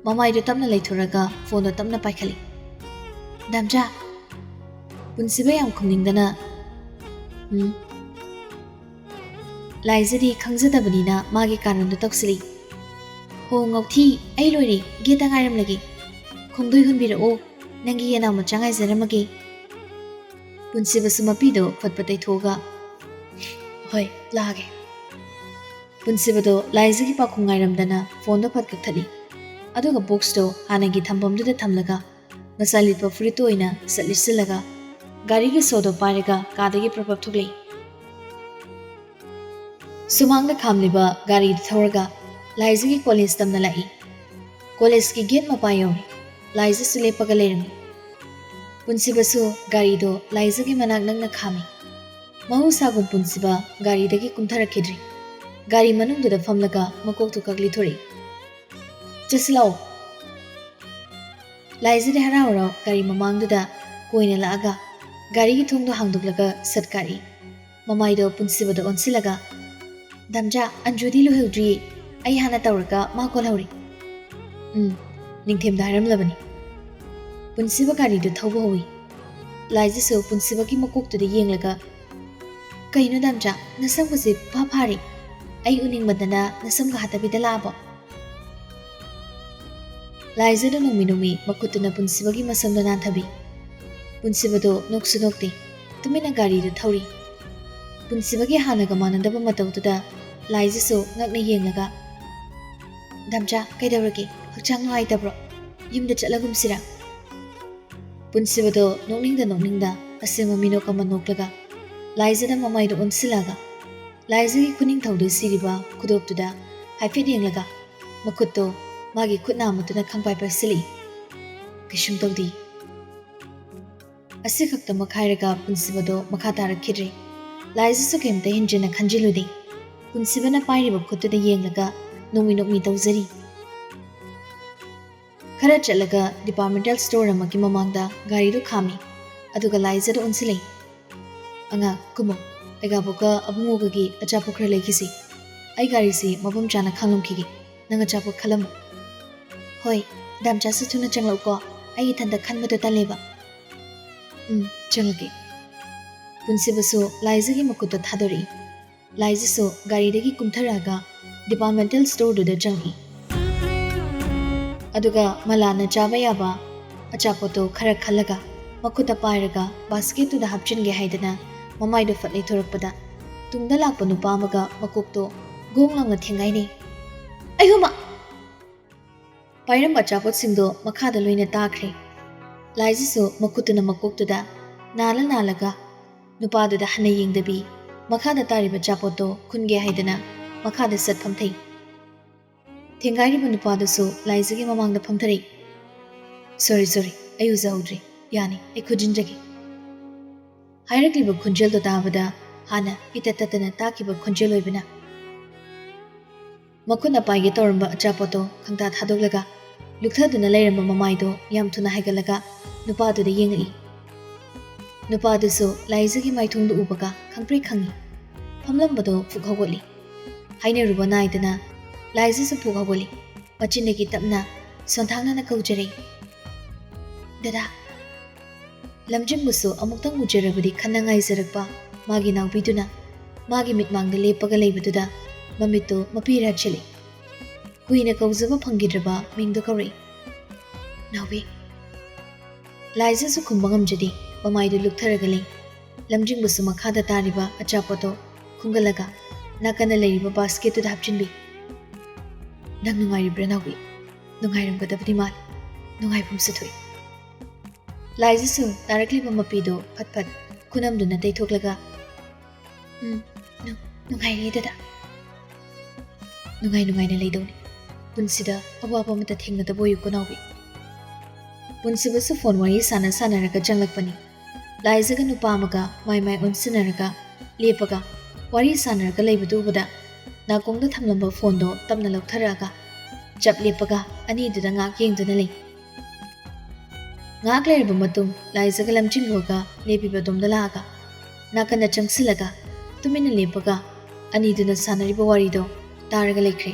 ꯃꯃꯥꯏꯗꯨ ꯇꯞꯅ ꯂꯩꯊꯣꯔꯒ ꯐꯣꯟꯗꯣ ꯇꯞꯅ ꯄꯥꯏꯈꯠꯂꯤ꯫ "ꯗꯥꯝꯆꯥ!" ꯄꯨꯟꯁꯤꯕ ꯌꯥꯝ ꯈꯨꯝꯅꯤꯡꯗꯅ, "ꯎꯝ?" ꯂꯥꯏꯖꯗꯤ ꯈꯪꯖꯗꯕꯅꯤꯅ ꯃꯥꯒꯤ ꯀꯥꯔꯟꯗꯣ ꯇꯧꯁꯤꯜꯂꯤ꯫ "ꯍꯣ ꯉꯥꯎꯊꯤ, ꯑꯩ ꯂꯣꯏꯔꯦ, ꯒꯦꯠꯇ ꯉꯥꯏꯔꯝꯂꯒꯦ꯫ ꯈꯣꯡꯗꯣꯏ ꯍꯨꯟꯕꯤꯔꯛꯑꯣ, ꯅꯪꯒꯤ ꯌꯦꯅꯥꯎ ꯃꯆꯥ ꯉꯥꯏꯖꯔꯝꯃꯒꯦ꯫" ꯄꯨꯟꯁꯤꯕꯁꯨ ꯃꯄꯤꯗꯣ ꯐꯠ ꯐꯠ ꯇꯩꯊꯣꯛꯑꯒ, "ꯍꯣꯏ, ꯂꯥꯛꯑꯒꯦ꯫" ꯄꯨꯟꯁꯤꯕꯗꯣ ꯂꯥꯏꯖꯒꯤ ꯄꯥꯎꯈꯨꯝ ꯉꯥꯏꯔꯝꯗꯅ ꯐꯣꯟꯗꯣ ꯐꯠ ꯀꯛꯊꯠꯂꯤ꯫ ꯑꯗꯨꯒ ꯕꯣꯛꯁꯇꯣ ꯍꯥꯟꯅꯒꯤ ꯊꯝꯐꯝꯗꯨꯗ ꯊꯝꯂꯒ ꯃꯆꯥ ꯂꯤꯠꯄ ꯐꯨꯔꯤꯠꯇꯨ ꯑꯣꯏꯅ ꯁꯠ ꯂꯤꯠꯁꯤꯜꯂꯒ ꯒꯥꯔꯤꯒꯤ ꯁꯣꯗꯣ ꯄꯥꯏꯔꯒ ꯀꯥꯗꯒꯤ ꯄ꯭ꯔꯞ ꯄ꯭ꯔꯞ ꯊꯣꯛꯂꯛꯏ꯫ ꯁꯨꯃꯥꯡꯗ ꯈꯥꯝꯂꯤꯕ ꯒꯥꯔꯤꯗꯨ ꯊꯧꯔꯒ ꯂꯥꯏꯖꯒꯤ ꯀꯣꯂꯦꯖ ꯇꯝꯅ ꯂꯥꯛꯏ꯫ ꯀꯣꯂꯦꯖꯀꯤ ꯒꯦꯠ ꯃꯄꯥ ꯌꯧꯔꯦ꯫ ꯂꯥꯏꯖꯁꯨ ꯂꯦꯞꯄꯒ ꯂꯩꯔꯝꯃꯤ꯫ ꯄꯨꯟꯁꯤꯕꯁꯨ ꯒꯥꯔꯤꯗꯣ ꯂꯥꯏꯖꯒꯤ ꯃꯅꯥꯛ ꯅꯛꯅ ꯈꯥꯝꯃꯤ꯫ ꯃꯍꯧꯁꯥꯒꯨꯝ ꯄꯨꯟꯁꯤꯕ ꯒꯥꯔꯤꯗꯒꯤ ꯀꯨꯝꯊꯔꯛꯈꯤꯗ꯭ꯔꯤ꯫ ꯒꯥꯔꯤ ꯃꯅꯨꯡꯗꯨꯗ ꯐꯝꯂꯒ ꯃꯀꯣꯛꯇꯨ ꯀꯛ ꯂꯤꯊꯣꯔꯛꯏ꯫ "ꯆꯠꯁꯤꯜꯂꯛꯑꯣ꯫" ꯂꯥꯏꯖꯗꯤ ꯍꯔꯥꯎ ꯍꯔꯥꯎ ꯒꯥꯔꯤ ꯃꯃꯥꯡꯗꯨꯗ ꯀꯣꯏꯅ ꯂꯥꯛꯑꯒ ꯒꯥꯔꯤꯒꯤ ꯊꯣꯡꯗꯣ ꯍꯥꯡꯗꯣꯛꯂꯒ ꯁꯠ ꯀꯥꯔꯛꯏ꯫ ꯃꯃꯥꯏꯗꯣ ꯄꯨꯟꯁꯤꯕꯗ ꯑꯣꯟꯁꯤꯜꯂꯒ, "ꯗꯥꯝꯆꯥ, ꯑꯟꯖꯨꯗꯤ ꯂꯣꯏꯍꯧꯗ꯭ꯔꯤꯌꯦ꯫ ꯑꯩ ꯍꯥꯟꯅ ꯇꯧꯔꯒ ꯃꯥ ꯀꯣꯜꯍꯧꯔꯦ꯫" "ꯎꯝ, ꯅꯤꯡꯊꯦꯝꯗ ꯍꯥꯏꯔꯝꯂꯕꯅꯤ꯫ ꯄꯨꯟꯁꯤꯕ ꯒꯥꯔꯤꯗꯨ ꯊꯧꯕ ꯍꯧꯏ꯫ ꯂꯥꯏꯖꯁꯨ ꯄꯨꯟꯁꯤꯕꯒꯤ ꯃꯀꯣꯛꯇꯨꯗ ꯌꯦꯡꯂꯒ, "ꯀꯩꯅꯣ ꯗꯥꯝꯆꯥ, ꯅꯁꯝꯒꯁꯦ ꯐꯥ ꯐꯥꯔꯤ? ꯑꯩ ꯎꯅꯤꯡꯃꯟꯗꯅ ꯅꯁꯝꯒ ꯍꯥꯠꯇꯕꯤꯗ ꯂꯥꯛꯑꯕꯣ?" ꯂꯥꯏꯖꯗ ꯅꯣꯡꯃꯤ ꯅꯣꯡꯃꯤ ꯃꯈꯨꯠꯇꯨꯅ ꯄꯨꯟꯁꯤꯕꯒꯤ ꯃꯁꯝꯗꯣ ꯅꯥꯟꯊꯕꯤ꯫ ꯄꯨꯟꯁꯤꯕꯗꯣ ꯅꯣꯛꯁꯨ ꯅꯣꯛꯇꯦ, ꯇꯨꯃꯤꯟꯅ ꯒꯥꯔꯤꯗꯨ ꯊꯧꯔꯤ꯫ ꯄꯨꯟꯁꯤꯕꯒꯤ ꯍꯥꯟꯅꯒ ꯃꯥꯟꯅꯗꯕ ꯃꯇꯧꯗꯨꯗ ꯂꯥꯏꯖꯁꯨ ꯉꯛꯅ ꯌꯦꯡꯂꯒ, "ꯗꯥꯝꯆꯥ, ꯀꯩꯗꯧꯔꯒꯦ? ꯍꯛꯆꯥꯡ ꯅꯨꯡꯉꯥꯏꯇꯕ꯭ꯔꯣ? ꯌꯨꯝꯗ ꯆꯠꯂꯒꯨꯝꯁꯤꯔꯥ?" ꯄꯨꯟꯁꯤꯕꯗꯣ ꯅꯣꯛꯅꯤꯡꯗ ꯅꯣꯛꯅꯤꯡꯗ ꯑꯁꯦꯡꯕ ꯃꯤꯅꯣꯛ ꯑꯃ ꯅꯣꯛꯂꯒ ꯂꯥꯏꯖꯗ ꯃꯃꯥꯏꯗ ꯑꯣꯟꯁꯤꯜꯂꯒ ꯂꯥꯏꯖꯒꯤ ꯈꯨꯅꯤꯡꯊꯧꯗ ꯁꯤꯔꯤꯕ ꯈꯨꯗꯣꯞꯇꯨꯗ ꯍꯥꯏꯐꯦꯠ ꯌꯦꯡꯂꯒ ꯃꯈꯨꯠꯇꯣ ꯃꯥꯒꯤ ꯈꯨꯠ ꯅꯥꯝꯃꯗꯨꯅ ꯈꯪꯄꯥꯏ ꯄꯥꯏꯁꯤꯜꯂꯛꯏ꯫ "ꯀꯩꯁꯨꯝ ꯇꯧꯗꯦ꯫" ꯑꯁꯤ ꯈꯛꯇꯃꯛ ꯍꯥꯏꯔꯒ ꯄꯨꯟꯁꯤꯕꯗꯣ ꯃꯈꯥ ꯇꯥꯔꯛꯈꯤꯗ꯭ꯔꯦ꯫ ꯂꯥꯏꯖꯁꯨ ꯀꯩꯝꯇ ꯍꯦꯟꯖꯤꯟꯅ ꯈꯟꯖꯤꯜꯂꯨꯗꯦ꯫ ꯄꯨꯟꯁꯤꯕꯅ ꯄꯥꯏꯔꯤꯕ ꯈꯨꯠꯇꯨꯗ ꯌꯦꯡꯂꯒ ꯅꯣꯛꯃꯤ ꯅꯣꯛꯃꯤ ꯇꯧꯖꯔꯤ꯫ ꯈꯔ ꯆꯠꯂꯒ ꯗꯤꯄꯥꯔꯠꯃꯦꯟꯇꯦꯜ ꯁ꯭ꯇꯣꯔ ꯑꯃꯒꯤ ꯃꯃꯥꯡꯗ ꯒꯥꯔꯤꯗꯨ ꯈꯥꯝꯃꯤ, ꯑꯗꯨꯒ ꯂꯥꯏꯖꯗ ꯑꯣꯟꯁꯤꯜꯂꯛꯏ꯫ "ꯑꯉꯥꯡ, ꯀꯨꯝꯃꯣ, ꯑꯩꯒꯥꯕꯣꯛꯀ ꯑꯕꯨꯡꯉꯣꯒꯒꯤ ꯑꯆꯥꯄꯣꯠ ꯈꯔ ꯂꯩꯈꯤꯁꯤ꯫ ꯑꯩ ꯒꯥꯔꯤꯁꯤ ꯃꯐꯝ ꯆꯥꯅ ꯈꯥꯝꯂꯝꯈꯤꯒꯦ, ꯅꯪ ꯑꯆꯥꯄꯣꯠ ꯈꯜꯂꯝꯃꯨ꯫" "ꯍꯣꯏ, ꯗꯥꯝꯆꯥꯁꯨ ꯊꯨꯅ ꯆꯪꯂꯛꯎꯀꯣ, ꯑꯩ ꯏꯊꯟꯇ ꯈꯟꯕꯗꯣ ꯇꯜꯂꯦꯕ꯫" "ꯎꯝ, ꯆꯪꯂꯛꯀꯦ꯫" ꯄꯨꯟꯁꯤꯕꯁꯨ ꯂꯥꯏꯖꯒꯤ ꯃꯈꯨꯠꯇ ꯊꯥꯗꯣꯔꯛꯏ꯫ ꯂꯥꯏꯖꯁꯨ ꯒꯥꯔꯤꯗꯒꯤ ꯀꯨꯝꯊꯔꯛꯑꯒ ꯗꯤꯄꯥꯔꯠꯃꯦꯟꯇꯦꯜ ꯁ꯭ꯇꯣꯔꯗꯨꯗ ꯆꯪꯉꯛꯏ꯫ ꯑꯗꯨꯒ ꯃꯂꯥꯅ ꯆꯥꯕ ꯌꯥꯕ ꯑꯆꯥꯄꯣꯠꯇꯣ ꯈꯔ ꯈꯜꯂꯒ ꯃꯈꯨꯠꯇ ꯄꯥꯏꯔꯒ ꯕꯥꯁꯀꯦꯠꯇꯨꯗ ꯍꯥꯞꯆꯤꯟꯒꯦ ꯍꯥꯏꯗꯅ ꯃꯃꯥꯏꯗꯣ ꯐꯠ ꯂꯩꯊꯣꯔꯛꯄꯗ ꯇꯨꯡꯗ ꯂꯥꯛꯄ ꯅꯨꯄꯥ ꯑꯃꯒ ꯃꯀꯣꯛꯇꯣ ꯒꯣꯡ ꯂꯥꯎꯅ ꯊꯦꯡꯒꯥꯏꯅꯩ꯫ "ꯑꯌꯣꯃ!" ꯄꯥꯏꯔꯝꯕ ꯑꯆꯥꯄꯣꯠꯁꯤꯡꯗꯣ ꯃꯈꯥꯗ ꯂꯣꯏꯅ ꯇꯥꯈ꯭ꯔꯦ꯫ ꯂꯥꯏꯖꯁꯨ ꯃꯈꯨꯠꯇꯨꯅ ꯃꯀꯣꯛꯇꯨꯗ ꯅꯥꯜꯂ ꯅꯥꯜꯂꯒ ꯅꯨꯄꯥꯗꯨꯗ ꯍꯟꯅ ꯌꯦꯡꯗꯕꯤ ꯃꯈꯥꯗ ꯇꯥꯔꯤꯕ ꯑꯆꯥꯄꯣꯠꯇꯣ ꯈꯨꯟꯒꯦ ꯍꯥꯏꯗꯅ ꯃꯈꯥꯗ ꯆꯠ ꯐꯝꯊꯩ꯫ ꯊꯦꯡꯒꯥꯏꯔꯤꯕ ꯅꯨꯄꯥꯗꯨꯁꯨ ꯂꯥꯏꯖꯒꯤ ꯃꯃꯥꯡꯗ ꯐꯝꯊꯔꯛꯏ꯫ "ꯁꯣꯔꯤ, ꯁꯣꯔꯤ, ꯑꯩ ꯎꯖꯍꯧꯗ꯭ꯔꯦ꯫ ꯌꯥꯅꯤ, ꯑꯩ ꯈꯨꯖꯤꯟꯖꯒꯦ꯫" ꯍꯥꯏꯔꯛꯂꯤꯕ ꯈꯣꯟꯖꯦꯜꯗꯣ ꯇꯥꯕꯗ ꯍꯥꯟꯅ ꯏꯇꯠ ꯇꯠꯇꯅ ꯇꯥꯈꯤꯕ ꯈꯣꯟꯖꯦꯜ ꯑꯣꯏꯕꯅ ꯃꯈꯨꯠꯅ ꯄꯥꯏꯒꯦ ꯇꯧꯔꯝꯕ ꯑꯆꯥꯄꯣꯠꯇꯣ ꯈꯪꯇꯥ ꯊꯥꯗꯣꯛꯂꯒ ꯂꯨꯛꯊꯗꯨꯅ ꯂꯩꯔꯝꯕ ꯃꯃꯥꯏꯗꯣ ꯌꯥꯝ ꯊꯨꯅ ꯍꯥꯏꯒꯠꯂꯒ ꯅꯨꯄꯥꯗꯨꯗ ꯌꯦꯡꯉꯛꯏ꯫ ꯅꯨꯄꯥꯗꯨꯁꯨ ꯂꯥꯏꯖꯒꯤ ꯃꯥꯏꯊꯣꯡꯗꯨ ꯎꯕꯒ ꯈꯪꯄ꯭ꯔꯦꯛ ꯈꯪꯉꯤ꯫ ꯐꯝꯂꯝꯕꯗꯣ ꯐꯨꯛ ꯍꯧꯒꯠꯂꯤ꯫ ꯍꯥꯏꯅꯔꯨꯕ ꯅꯥꯏꯗꯅ ꯂꯥꯏꯖꯁꯨ ꯐꯨꯛ ꯍꯧꯒꯠꯂꯤ꯫ ꯃꯆꯤꯟꯗꯒꯤ ꯇꯞꯅ ꯁꯣꯟꯊꯥꯡꯅꯅ ꯀꯧꯖꯔꯛꯏ꯫ ꯗꯗꯥ꯫ ꯂꯝꯖꯤꯡꯕꯁꯨ ꯑꯃꯨꯛꯇꯪ ꯎꯖꯔꯕꯗꯤ ꯈꯟꯅ ꯉꯥꯏꯖꯔꯛꯄ ꯃꯥꯒꯤ ꯅꯥꯎꯕꯤꯗꯨꯅ ꯃꯥꯒꯤ ꯃꯤꯠꯃꯥꯡꯗ ꯂꯦꯞꯄꯒ ꯂꯩꯕꯗꯨꯗ ꯃꯃꯤꯠꯇꯨ ꯃꯄꯤ ꯔꯥꯠꯁꯤꯜꯂꯤ꯫ ꯀꯨꯏꯅ ꯀꯧꯖꯕ ꯐꯪꯈꯤꯗ꯭ꯔꯕ ꯃꯤꯡꯗꯨ ꯀꯧꯔꯛꯏ꯫ "ꯅꯥꯎꯕꯤ꯫" ꯂꯥꯏꯖꯁꯨ ꯈꯨꯝꯕ ꯉꯝꯖꯗꯦ, ꯃꯃꯥꯏꯗꯨ ꯂꯨꯞꯊꯔꯒ ꯂꯩ꯫ ꯂꯝꯖꯤꯡꯕꯁꯨ ꯃꯈꯥꯗ ꯇꯥꯔꯤꯕ ꯑꯆꯥꯄꯣꯠꯇꯣ ꯈꯨꯝꯒꯠꯂꯒ ꯅꯥꯀꯟꯗ ꯂꯩꯔꯤꯕ ꯕꯥꯁꯀꯦꯠꯇꯨꯗ ꯍꯥꯞꯆꯤꯟꯕꯤ꯫ "ꯅꯪ ꯅꯨꯡꯉꯥꯏꯔꯤꯕ꯭ꯔꯥ ꯅꯥꯎꯕꯤ? ꯅꯨꯡꯉꯥꯏꯔꯝꯒꯗꯕꯗꯤ ꯃꯥꯜꯂꯤ꯫ ꯅꯨꯡꯉꯥꯏꯐꯝꯁꯨ ꯊꯣꯛꯏ꯫" ꯂꯥꯏꯖꯁꯨ ꯅꯥꯔꯛꯂꯤꯕ ꯃꯄꯤꯗꯨ ꯐꯠ ꯐꯠ ꯈꯨꯅꯝꯗꯨꯅ ꯇꯩꯊꯣꯛꯂꯒ, "ꯎꯝ, ꯅꯨ-, ꯅꯨꯡꯉꯥꯏꯔꯤ ꯗꯗꯥ꯫" "ꯅꯨꯡꯉꯥꯏ ꯅꯨꯡꯉꯥꯏꯅ ꯂꯩꯗꯧꯅꯤ꯫ ꯄꯨꯟꯁꯤꯗ ꯑꯋꯥꯕ ꯑꯃꯠꯇ ꯊꯦꯡꯅꯗꯕ ꯑꯣꯏꯌꯨꯀꯣ ꯅꯥꯎꯕꯤ꯫" ꯄꯨꯟꯁꯤꯕꯁꯨ ꯐꯣꯟ ꯋꯥꯔꯤ ꯁꯥꯟꯅ ꯁꯥꯟꯅꯔꯒ ꯆꯪꯂꯛꯄꯅꯤ꯫ ꯂꯥꯏꯖꯒ ꯅꯨꯄꯥ ꯑꯃꯒ ꯃꯥꯏ ꯃꯥꯏ ꯑꯣꯟꯁꯤꯟꯅꯔꯒ ꯂꯦꯞꯄꯒ ꯋꯥꯔꯤ ꯁꯥꯟꯅꯔꯒ ꯂꯩꯕꯗꯨ ꯎꯕꯗ ꯅꯥꯀꯣꯡꯗ ꯊꯝꯂꯝꯕ ꯐꯣꯟꯗꯣ ꯇꯞꯅ ꯂꯧꯊꯔꯛꯑꯒ ꯆꯞ ꯂꯦꯞꯄꯒ ꯑꯅꯤꯗꯨꯗ ꯉꯥꯛ ꯌꯦꯡꯗꯨꯅ ꯂꯩ꯫ ꯉꯥꯏꯍꯥꯛ ꯂꯩꯔꯕ ꯃꯇꯨꯡ ꯂꯥꯏꯖꯒ ꯂꯝꯖꯤꯡꯕꯒ ꯂꯦꯞꯄꯤꯕ ꯑꯗꯣꯝꯗ ꯂꯥꯛꯑꯒ ꯅꯥꯀꯟꯗ ꯆꯪꯁꯤꯜꯂꯒ ꯇꯨꯃꯤꯟꯅ ꯂꯦꯞꯄꯒ ꯑꯅꯤꯗꯨꯅ ꯁꯥꯟꯅꯔꯤꯕ ꯋꯥꯔꯤꯗꯣ ꯇꯥꯔꯒ ꯂꯩꯈ꯭ꯔꯦ꯫